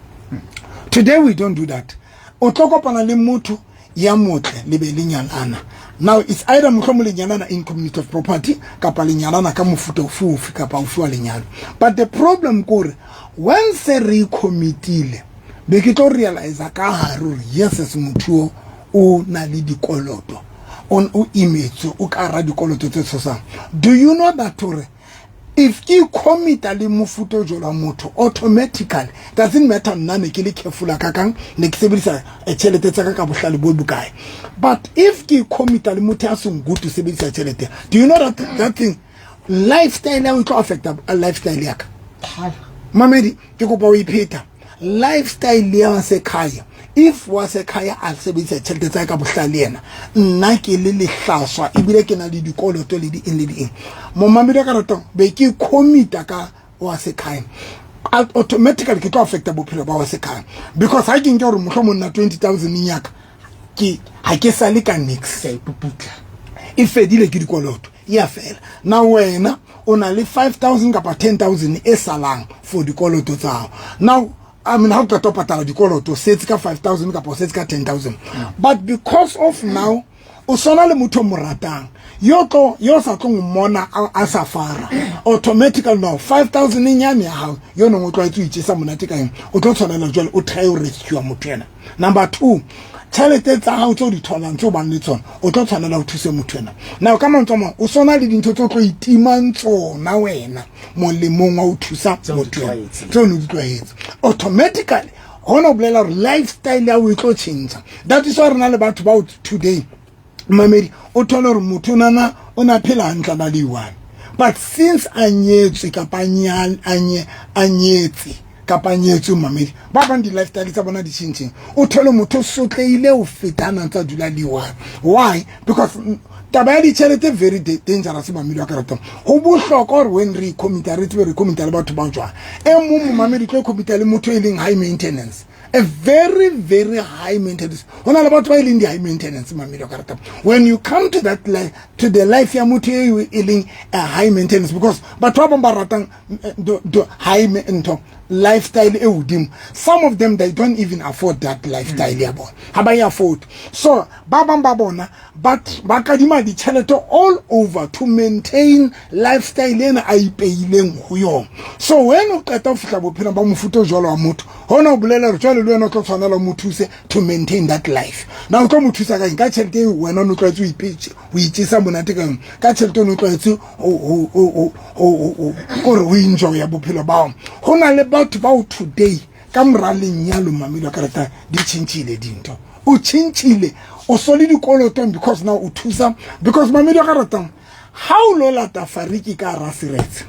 Today we don't do that. O tlo kopana le motho ya motle, le be le nyalana. Now it's either mohlomong le nyalana in community of property, kapa le nyalana ka mofuta ofe ofe kapa ofe wa lenyalo. But the problem ke hore when se re committile, be ke tlo realize ka hare hore yes, yes, motho o na le dikoloto, o imetswe, o ka hara dikoloto tse tshosang. Do you know that hore if ke commita le mofuta o jwalo wa motho, automatically, doesn't matter nna ne ke le careful ka kang, ne ke sebedisa tjhelete tsa ka ka bohlale bo bokae, but if ke commita le motho ya seng good ho sebedisa tjhelete, do you know that that thing, lifestyle ya o tlo affecta lifestyle ya ka? Mamedi, ke kopa o ipheta lifestyle ya wa sekhaya. If wa sekhaya a sebedisa tjhelete tsa ka bohlale, yena nna ke le lehlaswa, ebile ke na le dikoloto le di eng le di eng, momamedi ka ratang, be ke commita ka wa sekhaya, automatically ke tlo affecta bophelo ba wa sekhaya, because ha ke nke hore mohlomong nna 20,000 ya ka, ke ha ke sale ka nix. Ke a ipuputla. E fedile ke dikoloto, ya fela. Na wena o na le 5000 kapa 10,000 e salang for dikoloto tsa hao. Now, I mean, ha o qeta ho patala dikoloto, o setse ka 5000 kapa o setse ka 10,000, but because of now o swana le motho o mo ratang, yo tlo yo sa tlo mmona a sa fara, automatically now 5000 nyane ya hao yo neng o tlwaetse ho itjesa monate ka yona, o tlo tshwanela jwale o try ho rescue motho ena. Number two, tjhelete tsa hao tse o di tholang, tse o bang le tsona, o tlo tshwanela ho thuse motho ena. Now ka mantswe a mang, o swana le dintho tse o tlo itimang tsona wena molemong wa ho thusa Tseo o di motho ena. tlwaetseng. Tseo o ne o di tlwaetse, automatically hona o bolela hore lifestyle ya o e tlo change. That is why re na le batho bao today Mamedi, o thole hore motho nana o na phela hantle ba le one, but since a nyetswe kapa a nyetse kapa nyetswe, mamedi, ba bang di-lifestyle tsa bona di tjhentjheng. O thole motho o sotlehile ho feta a na ntsa dula le one. Why? Because taba ya ditjhelete very dangerous, mamedi wa ka ratang. Ho bohlokwa hore when re commit, re tsebe re commit le batho ba jwang. E mong, momamedi, tlo commit le motho e leng high maintenance, a very very high maintenance. Ho na le batho ba e leng di-high maintenance, mamedi wa ka ratang. When you come to that life, to the life ya motho eo e leng a high maintenance, because batho ba bang ba ratang high ntho, lifestyle e hodimo, some of them, they don't even afford that lifestyle ya bona, ha ba e afford. So ba bang ba bona but ba kadima ditjhelete all over to maintain lifestyle ena a ipeileng ho yona. So when o qeta ho fihla bophelong ba mofuta o jwalo wa motho, hona o bolela hore jwale le wena o tlo tshwanela o mo thuse to maintain that life. Na o tlo mo thusa ka eng? Ka tjhelete eo wena o ne o tlwaetse ho itjesa monate ka yona, ka tjhelete o ne o tlwaetse kore o enjoya bophelo bao. Ho na le batho bao today ka mora lenyalo, mamedi wa karata, di tjhentjhile dintho, o tjhentjhile, o so le dikolotong because now o thusa. Because, mamedi wa ka ratang, ha o lo lata fariki ka hara seretse,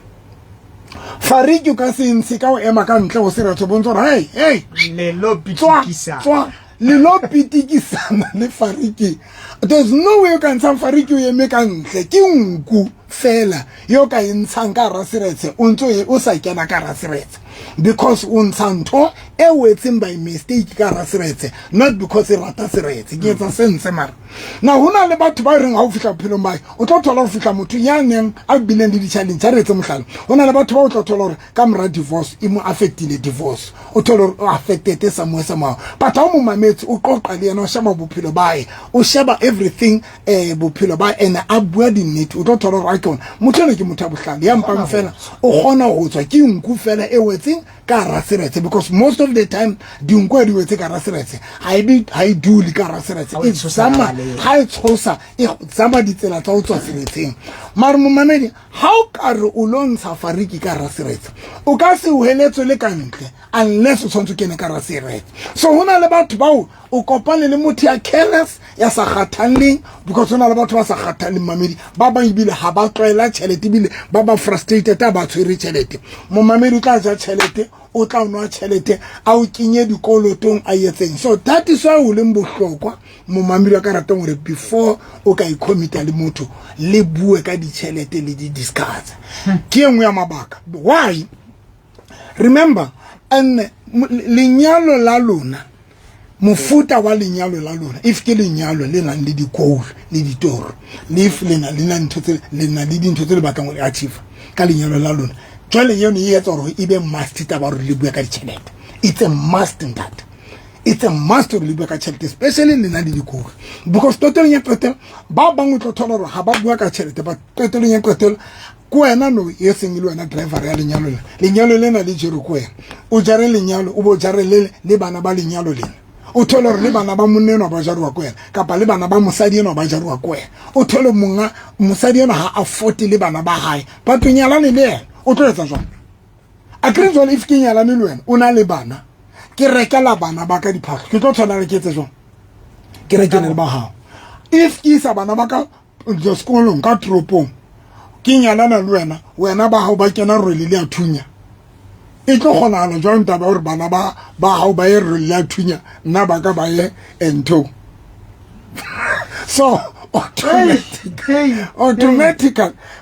fariki o ka se ntshe ka o ema ka ntle ho seretse, o bontsha hore hey, hey, lelo tswa pitikisa. Tswa le lo pitikisana le fariki. There's no way o ka ntshang fariki o eme ka ntle. Ke nku fela yo ka e ntshang ka hara seretse o ntso o sa kena ka hara seretse, because o ntsha ntho e wetseng by mistake ka hara seretse, not because e rata seretse. Ke etsa sense? Mara na ho na le batho ba reng ha o fihla bophelong ba, o tlo thola ho fihla motho ya neng a bileng le di-challenge. A re etse mohlala, ho na le batho ba o tlo thola hore ka mora divorce e mo affectile, divorce o thole hore o affected somewhere somehow, but ha o mo mametse, o qoqa le yena, o sheba bophelo ba hae, o sheba everything, bophelo ba, and a bua dinnete, o tlo thola hore a ke ona motho ena ke motho ya bohlale ya mpang fela o kgona ho tswa. Ke nku fela e wetseng ka hara seretse, because most of the time dinku ha di wetse ka hara seretse, ha e be, ha e dule ka hara seretse. Ha o e e tshosa ka tsamaya baleha. Ha e tshosa, e tsamaya ditsela tsa ho tswa seretseng. Mare momamedi, ha o ka re o lo ntsha fariki ka hara seretse, o ka se o heletswe le ka ntle unless o tshwanetse o kene ka hara seretse. So ho na le batho bao o kopane le motho ya careless, ya sa kgathalleng, because ho na le batho ba sa kgathalleng, mamedi. Ba bang ebile ha ba tlwaela tjhelete, ebile ba ba frustrated ha ba tshwere tjhelete. Momamedi, o tla ja tjhelete, o tla nwa tjhelete, a o kenye dikolotong, a etseng. So that is why o leng bohlokwa, momamedi wa ka ratang, hore before o ka icommita le motho, le bue ka ditjhelete, le di-discuss. Ke e nngwe ya mabaka why. Remember, and lenyalo la lona, mofuta wa lenyalo la lona, if ke lenyalo le nang le di-goal le ditoro, le if le na le na ntho tse le na le dintho tse le batlang ho di achieve ka lenyalo la lona, jwale yone e etsa hore e be must taba hore le bue ka ditjhelete. It's a must in that, it's a must hore le bue ka tjhelete, especially le na le di-goal, because qetelong ya qetelo ba bang o tlo thola hore ha ba bua ka tjhelete, but qetelong ya qetelo ke wena no e seng e le wena driver ya lenyalo lena. Lenyalo lena le jere ke wena, o jare lenyalo, o bo jare le bana ba lenyalo lena. O thole hore le bana ba monna enwa ba jaruwa ke wena, kapa le bana ba mosadi enwa ba jaruwa ke wena. O thole monga mosadi enwa ha afford le bana ba hae, but o nyalane le yena. O tlo etsa jwang? A kere jwale if ke nyalane le wena, o na le bana, ke rekela bana ba ka diphahlo, ke tlo tshwanela ke etse jwang? Ke rekele le ba hao. If ke isa bana ba ka sekolong ka toropong, ke nyalana le wena, wena ba hao ba kena rwele le ya thunya, e tlo kgonagala jwang taba ya gore bana ba hao ba ye rwele le ya thunya, nna ba ka ba ye nthong? So automatically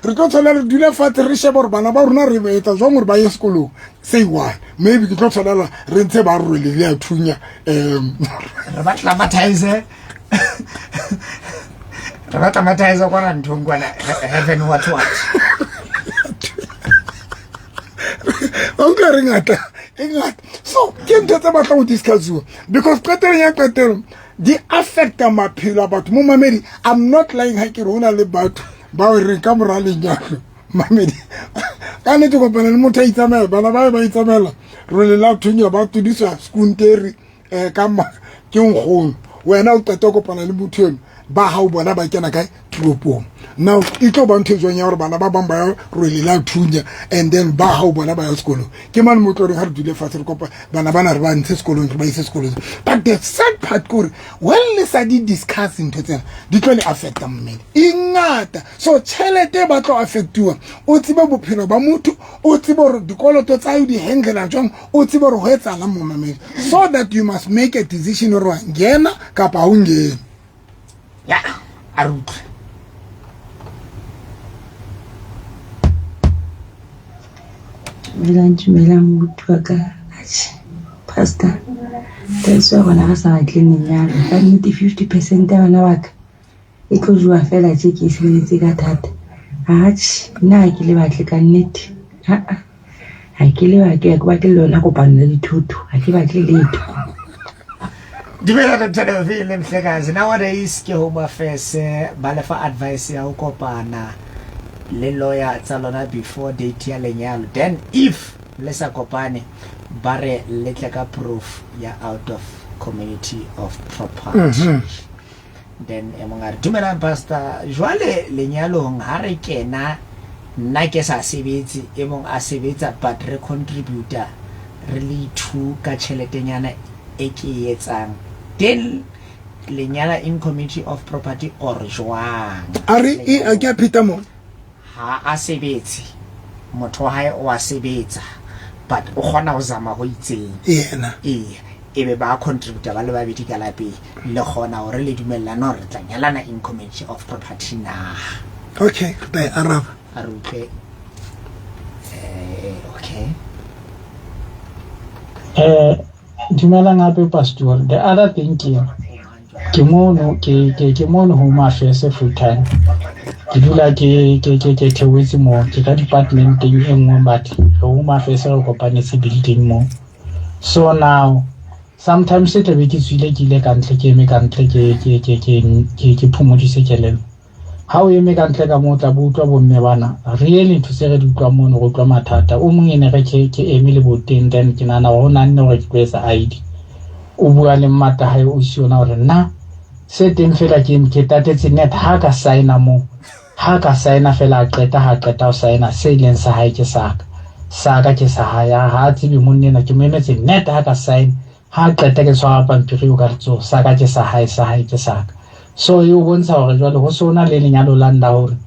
re tlo tshwanela re dule fatshe, re shebe gore bana ba rona re ba etsa jwang gore ba ye sekolong se one. Maybe ke tlo tshwanela re ntshe ba rwele le ya thunya. Re batla mathaise kwana nthong kwana heaven, what what. Ba utlwa re ngata e ngata. So ke ntho tse batlang ho discussiwa, because qetelong ya qetelo di affecta maphelo a batho. Mo mamedi, I'm not lying ha ke re ho na le batho ba o reng ka mora lenyalo, mamedi, ka nnete kopana le motho a itsamaela, bana ba ba itsamaela role la thunya, ba tudiswa skonteri ka ke nkgono. Wena o qeta ho kopana le motho eno. Ba hao bona ba kena kae? Toropong. Now e tlo ba ntho e jwang ya gore bana ba bang ba ya rwele la thunya, and then ba hao bona ba ya sekolong. Ke mane mo tlo reng ha re dule fatshe re kopa bana bana re ba ntshe sekolong, re ba ise sekolong. But the sad part ke gore when le sa di discuss ntho tsena, di tlo le affecta mmele e ngata. So tšhelete ba tlo affectiwa. O tsebe bophelo ba motho, o tsebe gore dikoloto tsa o di handlela jwang, o tsebe gore go etsalang mo mamedi, so that you must make a decision gore wa ngena kapa ha o ngene. Ya, a re utlwe. Dumelang, dumelang moruti wa ka. Atjhe, pastor, that's why rona re sa batleng lenyalo. Ka nnete 50% ya bana ba ka e tlo jowa feela tje ke e sebeditse ka thata. Atjhe, nna ha ke le batle ka nnete. Ha-a, ha ke le batle, ha ke batle le yona kopano ya dithoto, ha ke batle letho. Dumela Dr. Delvin le Mhlekazi. Nowadays ke Home Affairs ba lefa advice ya ho kopana le lawyer tsa lona before date ya lenyalo. Then if le sa kopane ba re le tle ka proof ya out of community of property. Then e mong a re, dumelang pastor, jwale lenyalong ha re kena nna ke sa sebetse, e mong a sebetsa, but re contributa re le two ka tjheletenyana e ke e etsang, then le nyala in community of property or jwang? A re e a ke a pheta mo. Ha a sebetse, motho wa hae o a sebetsa but o kgona ho zama ho itseng. Yena. Ee, ebe ba contributa ba le babedi ka lapeng, le kgona hore le dumellane hore re tla nyalana in community of property na? Okay, re tla e araba. A re utlwe. Okay. Dumelang hape pastor. The other thing ke ke mono ke ke ke mono Home Affairs full time. Ke dula ke ke ke ke theohetse mo, ke ka departmenteng e nngwe, but re Home Affairs re kopanetse building mo. So now sometimes e tlabe ke tswile ke ile ka ntle, ke eme ka ntle ke ke ke ke ke ke phomodise kelello. Ha o eme ka ntle ka moo, o tla bo utlwa bomme bana really ntho tse re di utlwang mono, re utlwa mathata. O mong e ne re ke ke eme le boteng, then ke nahana hore o nahanne hore ke tlo etsa ID. O bua le mmata hae o si yona hore nna se teng fela ke ke tatetse net ha ka signa moo, ha ka signa fela a qeta, ha qeta ho signa se ileng sa hae ke saka, saka ke sa hae, ha a tsebe monna ena ke mo emetse net ha ka signa, ha qeta ke tshwara pampiri o ka letsoho, saka ke sa hae, sa hae ke saka. So e o bontsha hore jwale ho se ho na le lenyalo la nna hore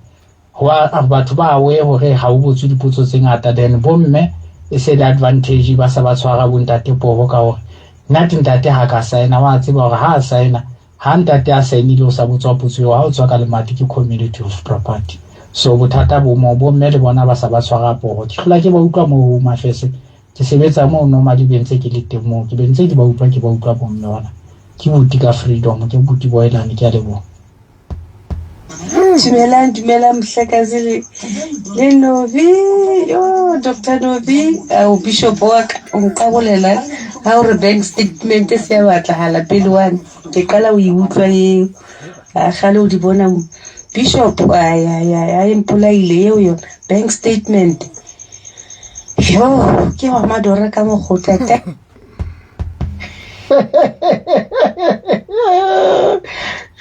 batho ba aware hore ha o botswe dipotso tse ngata. Then bomme e se le advantage, ba sa ba tshwara bontate poho ka hore nna ntate ha ka signa, wa tseba hore ha a signa, ha ntate a signile o sa botswa potso eo, ha o tswa ka lemati ke community of property. So bothata bo moo, bomme le bona ba sa ba tshwara poho. Ke hlola ke ba utlwa moo Home Affairs, ke sebetsa moo normally, be ntse ke le teng moo, ke be ntse ke ba utlwa, ke ba utlwa bomme bana. Ke buti ka freedom, ke buti boelane, ke a leboha. Dumelang, dumelang Mhlekazi le Novi, yo Dr. Novi, o bishop wa ka, o nqabolela ha o re bank statement se ya batlahala pele one. Ke qala ho e utlwa eo. A kgale o di bona mo. Bishop, ay ay ay, ay mpolaile eo yona bank statement. Yo, ke wa madora ka mokgotla ta.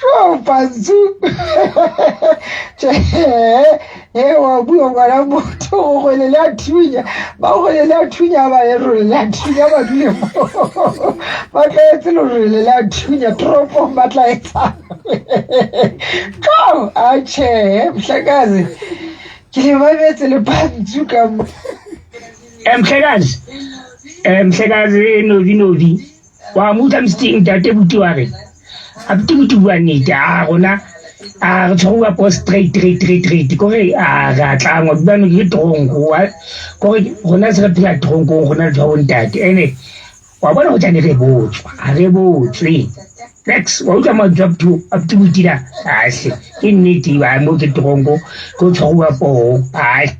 Jo, Pantsu. Tjhe, e wa bua ngwana motho, o kgwele le a thunya. Ba kgwele le a thunya, ba e role le a thunya, ba dule mo. Ba tlwaetse lerole le a thunya, toropong ba tla etsang. Jo, a tjhe, Mhlekazi. Ke le mametse le Pantsu ka mo. Mhlekazi, Mhlekazi Novi Novi, wa mo utlwa msting ntate buti wa re, a buti buti bua nnete, a rona a re tshwaruwa po straight straight straight straight, kore a re a tlangwa dibano ke tronko, kore rona se re phela tronkong, rona le tshwaro ntate. Ene wa bona ho tjane re botswa, ha re botswe. Lex, wa utlwa mantswe a buti buti la, ahle ke nnete, ba mo ke tronko, ke o tshwaruwa poho, ahle.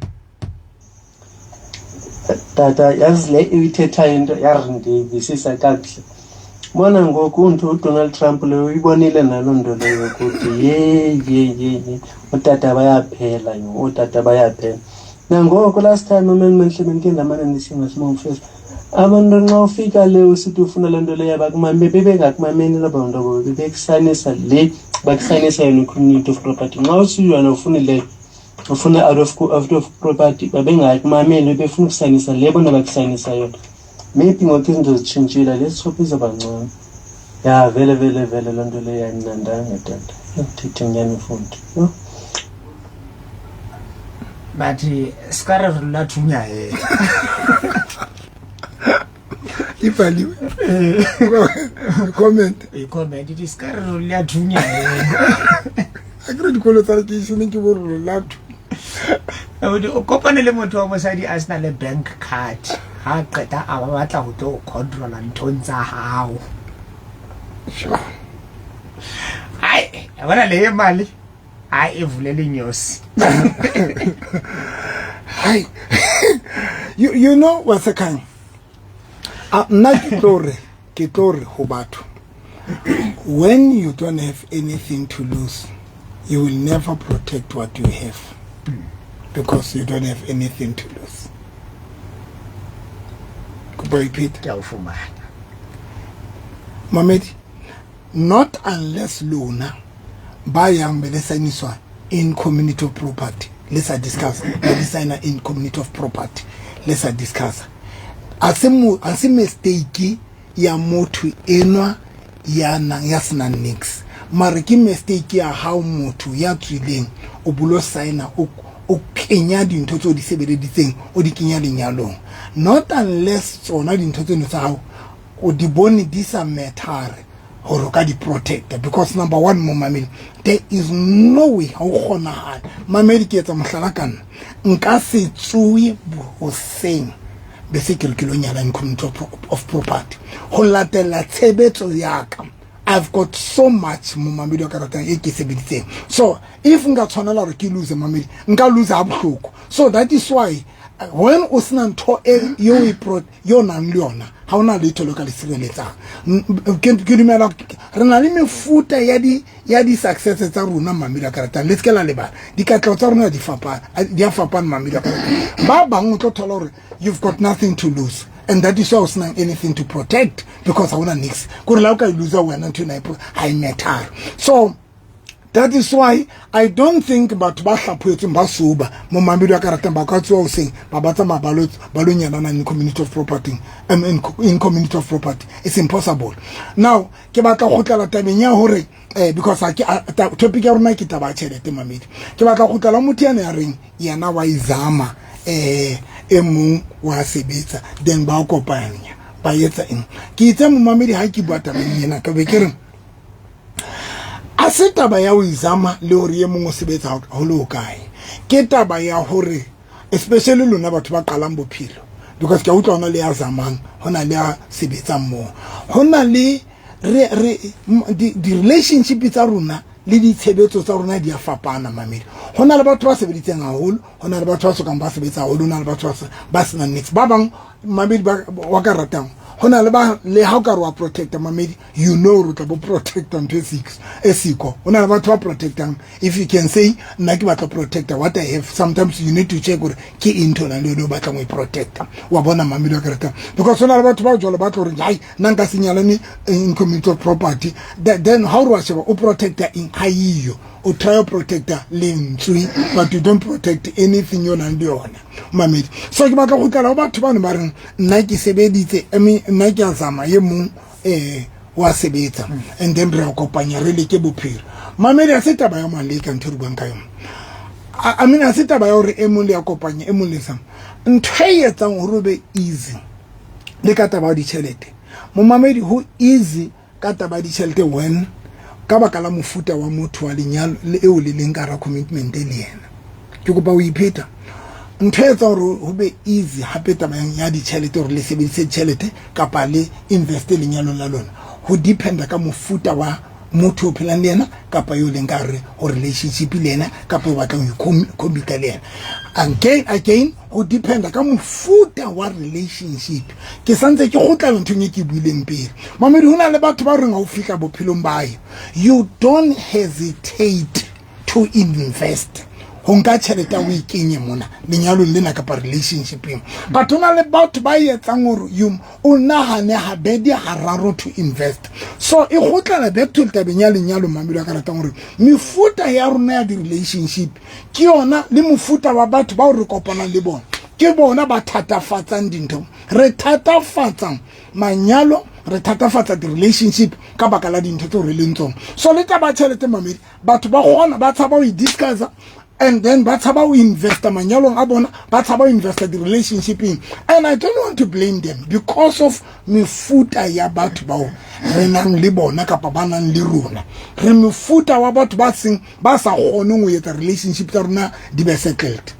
Tata, yazi le uyithethayo into yari ndiyivisisa kakuhle. Bona ngoku unto uDonald Trump leyo uyibonile naloo nto leyo ukuthi ye ye ye ye ootata bayaphela yho, ootata bayaphela. Nangoku last time uMenhle bendike ndamane ndisiya ngasemawufesi, abantu nxa ufika le usithi ufuna le nto leyo abakumameli, bebengakumameli loo bantu abo, bebekusayinisa le Bakusayinisa yona i-community of property. Nxa usithi wena ufuna leyo, ufuna out of property, babengakumameli, befuna ukusayinisa le bona bakusayinisa yona. Maybe ngoku izinto zitshintshile, let's hope izoba ngcono. Ya, vele vele vele loo nto leyo ayimnandanga tata. Thethe nyani futhi, yho. Bathi skare re la thunya he. Ibhaliwe comment. I-comment ithi skare re la thunya he. Akere dikolo tsa lekeisheneng ke bo rolatho. O kopane le motho wa mosadi a sena le bank card, ha qeta a ba batla ho tlo controla nthong tsa hao. Hayi, yabona le mali, hayi, ivulela inyosi. Hayi, you know wasekhaya, nna ke tlo re ho batho, when you don't have anything to lose, you will never protect what you have because you don't have anything to lose. Kopa repeat. Ke a o fumana. Mamedi, not unless lona ba yang be le signiswa in community of property, le sa discuss, le di signa in community of property, le sa discuss, a se mistake ya motho enwa ya nang ya senang nix, mare ke mistake ya hao motho ya tswileng o bulo signa, o kenya dintho tseo di sebeleditseng, o di kenya lenyalong. Not unless tsona dintho tseno tsa hao o di bone di sa matter hore o ka di protecta, because number one, momamedi, there is no way, ha o kgonagale. Mamedi, ke etsa mohlala ka nna, nka se tsoe hoseng be se ke re ke lo nyala in community of property ho latela tshebetso ya ka. I've got so much, momamedi wa ka ratang, e ke sebeditseng. So if nka tshwanela hore ke lose, mamedi, nka lose ha bohloko. So that is why when o sena ntho e yo e pro yo nang le yona, ha ona letho le ka le sireletsang. Ke dumela re na le mefuta ya di success tsa rona, mamedi a ka ratang, le se ke la lebala dikatleho tsa rona di fapana, di a fapana, mamedi a ka ratang. Ba bang o tlo thola hore you've got nothing to lose, and that is why o senang anything to protect, because ha ona nix kore la o ka e lose wena ntho ena ha e matter. So that is why I don't think batho ba hlaphoetsweng ba soba, momamedi wa ka ratang, ba ka tsoa hoseng ba ba tsamaya ba lo nyalana in community of property, in community of property. It's impossible. Now ke batla go kgutlela tabeng ya hore because topic ya rona ke taba ya tjhelete. Mamedi, ke batla go kgutlela motho yana ya reng yena wa izama, e mong wa sebetsa, then ba kopanya ba etsa eng. Ke itse, momamedi, ha ke bua tabeng ena ka be ke re a se taba ya ho izama le hore e mong o sebetsa ho le hokae. Ke taba ya hore especially lona batho ba qalang bophelo, because ke a utlwa hona le ya zamang, hona le ya sebetsang moo, hona le re di-relationship tsa rona le ditshebetso tsa rona di a fapana. Mamedi, ho na le batho ba sebeditseng haholo, ho na le batho ba sokang ba sebetsa haholo, ho na le batho ba senang nix. Ba bang, mamedi wa ka ratang, ho na le ba le ha o ka re wa protecta, mamedi, you know re tla bo protecta ntho e six e siko. Ho na le batho ba protectang. If you can say nna ke batla protecta what I have, sometimes you need to check gore ke eng ntho nang le yone o batlang ho e protecta. Wa bona, mamedi wa ka ratang, because ho na le batho ba jwalo ba tlo reng, hai, nna nka se nyalane in community of property. Then ha o re wa sheba o protecta eng, ha iyo o try ho protecta lentswe, but you don't protect anything yo nang le yona, mamedi. So ke batla go tlala ho batho bano ba reng nna ke sebeditse, I mean, nna ke a zama, ye mong wa sebetsa, and then re a kopanya re leke bophelo. Mamedi, a se taba ya maleka ntho e re buang ka yona. I mean, a se taba ya hore e mong le ya kopanya, e mong le sang. Ntho e etsang hore o be easy le ka taba ya ditjhelete, momamedi, ho easy ka taba ya ditjhelete when ka baka la mofuta wa motho wa lenyalo le eo le leng ka hara commitment le yena. Ke kopa ho ipheta. Ntho e etsang hore ho be easy hape taba ya ditjhelete, hore le sebedise ditjhelete kapa le investe lenyalong la lona, ho dependa ka mofuta wa motho o phelang le yena kapa yo leng ka hare ho relationship le yena kapa o batlang ho commita le yena. Again, ho dependa ka mofuta wa relationship. Ke santse ke kgutlela nthong e ke buileng pele. Mamedi, ho na le batho ba reng ha o fihla bophelong ba you don't hesitate to invest. Ho nka tjhelete o e kenye mona lenyalong lena kapa relationshipeng. But ho na le batho ba etsang hore you o nahane habedi hararo to invest. So e kgutlela back to tabeng ya lenyalo, mamelo a ka ratang hore mefuta ya rona ya di-relationship ke yona le mofuta wa batho bao re kopanang le bona ke bona ba thatafatsang dintho. Re thatafatsa manyalo, re thatafatsa di-relationship ka baka la dintho tseo re leng tsona. So le taba ya tjhelete, mamedi, batho ba kgona ba tshaba ho e discussa and then ba tshaba ho investa manyalong a bona, ba tshaba ho investa di-relationshipeng. And I don't want to blame them because of mefuta ya batho bao re nang le bona kapa ba nang le rona. Re mefuta wa batho ba seng ba sa kgoneng ho etsa relationship tsa rona di be settled.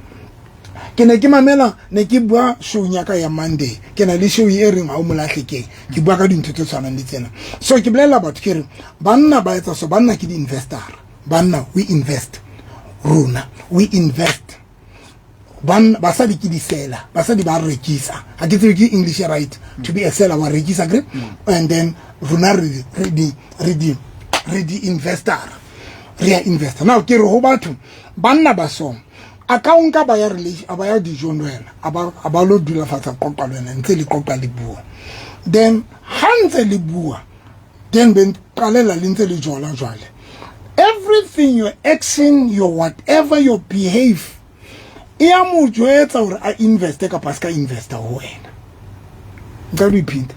Ke ne ke mamela, ne ke bua showng ya ka ya Monday, ke na le show e reng ha o molahlekeng, ke bua ka dintho tse tshwanang le tsena. So ke bolela batho ke re banna ba etsa so, banna ke di-investor, banna we invest, rona we invest. Basadi ke di-seller, basadi ba rekisa. Ha ke tsebe ke English right, to be a seller, wa rekisa kre. And then rona re di-investor, re ya investor. Now ke re ho batho banna ba so a ka o nka ba ya relation, a ba ya dijong le wena, a ba lo dula fatshe, qoqa le wena, ntse le qoqa le bua. Then ha ntse le bua, then ben qalela le ntse le jola jwale, everything, your action, your whatever, your behave e ya mo jwetsa hore a investe kapa a se ka investa ho wena. Nka lo iphinta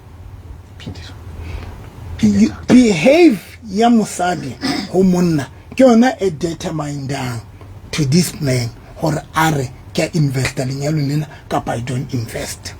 behave ya mosadi ho monna ke yona e determinang to this man hore a re ke a investa lenyalong lena kapa I don't invest,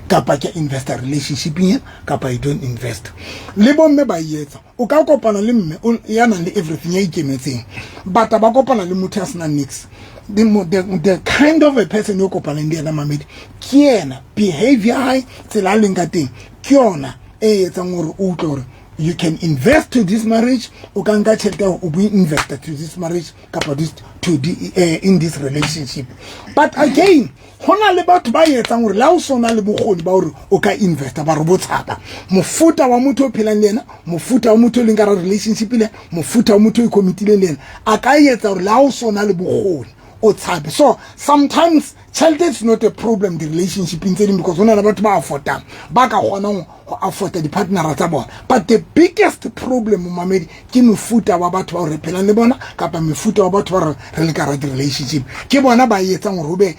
kapa ke a investa relationshipeng ena kapa I don't invest. Le bomme ba e etsa. O ka kopana le mme ya nang le everything, ya ikemetseng, but ba kopana le motho ya senang nix. The kind of a person yo kopanang le yena, mamedi, ke yena behavior hae, tsela a leng ka teng, ke yona e etsang hore o utlwe hore you can invest to this marriage, o ka nka tjhelete ya hore o bo invest to this marriage kapa this to the, in this relationship. But again, ho na le batho ba etsang hore le ha o so na le bokgoni ba hore o ka investa, ba re bo tshaba mofuta wa motho o phelang le yena, mofuta wa motho o leng ka hara relationship le yena, mofuta wa motho o committileng le yena, a ka etsa hore le ha o so na le bokgoni o tshabe. So sometimes tjhelete is not a problem di-relationshipeng tse ding, because ho na le batho ba affordang, ba ka kgonang ho afforda di-partnera tsa bona. But the biggest problem, momamedi, ke mofuta wa batho bao re phelang le bona kapa mefuta wa batho ba re le ka hara di-relationship, ke bona ba etsang hore ho be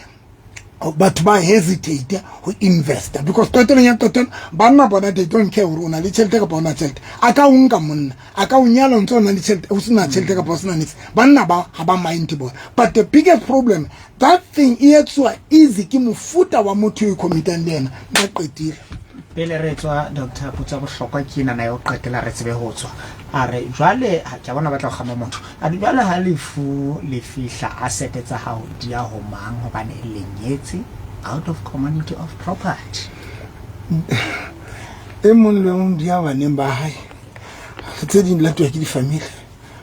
batho ba hesitate ho investa. Because qetelong ya qetelo, banna bona they don't care hore o na le tjhelete kapa o na tjhelete. A ka o nka monna, a ka o nyala o ntse o na le tjhelete, o sena tjhelete kapa o sena niks, banna ba ha ba mind bona. But the biggest problem, that thing e etsuwa easy ke mofuta wa motho o committang le yena. Ba qetile. Pele re tswa, doctor, potso ya bohlokwa ke ena ya ho qetela re tsebe ho tswa. A re jwale ke a bona ba tla kgama motho, a re jwale ha lefu le fihla, asset tsa hao di ya ho mang, hobane le nyetse out of community of property? E mong le mong di ya baneng ba hae, tse ding di latuwa ke di-family,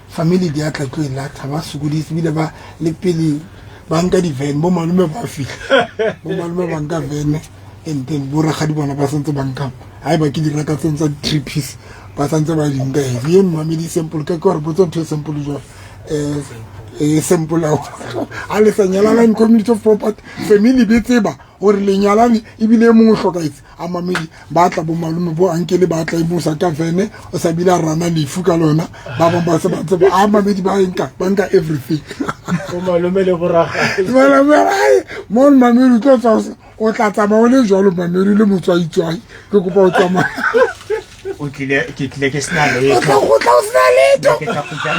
family di a tla tlo e lata, ba sokodise ebile ba le pele ba nka di-van, bo malome ba fihla, bo malome ba nka van, and then bo rakgadi bona ba santse ba nka, haeba ke diraka tseng tsa three piece ba santse ba di nka. Ye mmamedi simple ka ke gore botsa ntho e simple jwalo, e simple ao a le sa nyalana in community of property, family be tseba gore le nyalane ebile e mongwe o hlokahetse, a mamedi ba tla bo malome bo ankele ba tla e mosa ka vene, o sa bile a rana lefu ka lona, ba bang ba se ba tseba, a mamedi ba nka, ba nka everything. Bo malome le boragadi. Malome, ai, mo mamedi o tlo tswa, o tla tsamaya o le jwalo, mamedi le motswaitswai, ke kopa o tsamaya. O tlile, ke tlile ke sena letho. O tla kgutla o sena letho. Ke tla kgutla.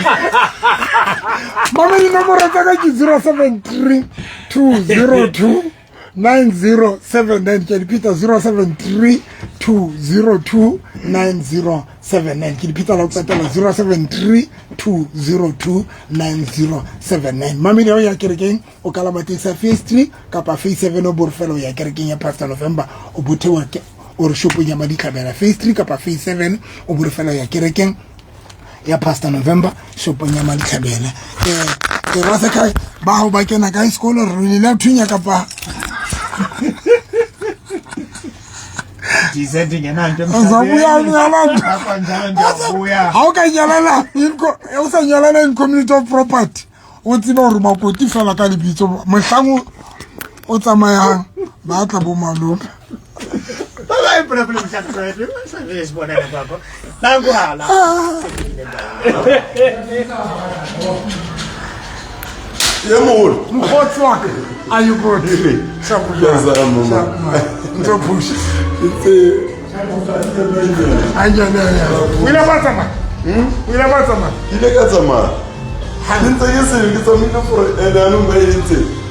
Mamedi, nomoro tsa ka ke 073 202 9079. Ke a di pheta, 073 202 9079. Ke di pheta la ho qetela, 073 202 9079. Mamedi, ha o ya kerekeng, o kalama taxi ya phase 3 kapa phase 7, o bore fela o ya kerekeng ya Pastor November, o bothewa ke o re shopong ya Maditlhabela. Phase 3 kapa phase 7, o bore fela o ya kerekeng ya Pastor November, shopong ya Maditlhabela. Ke ba se kae ba hao ba kena kae sekolo, re le thunya kapa Uzabuya ha o ka nyalana o sa nyalana in community of property. O tsebe hore makoti fela ka lebitso mohlang o tsamayang ba tla bo malome. Bye bye, sibonane kwakho. Nangu hala. Ye moholo. Mokgotsi wa ka. Are you good? Sharp Ke a zama, man. Sharp man. Ntso push. Ke tse O ile wa tsamaya? O ile wa tsamaya? Ke ile ka tsamaya. Ke ntse ke se ke tsamaile for ene anong ba entse.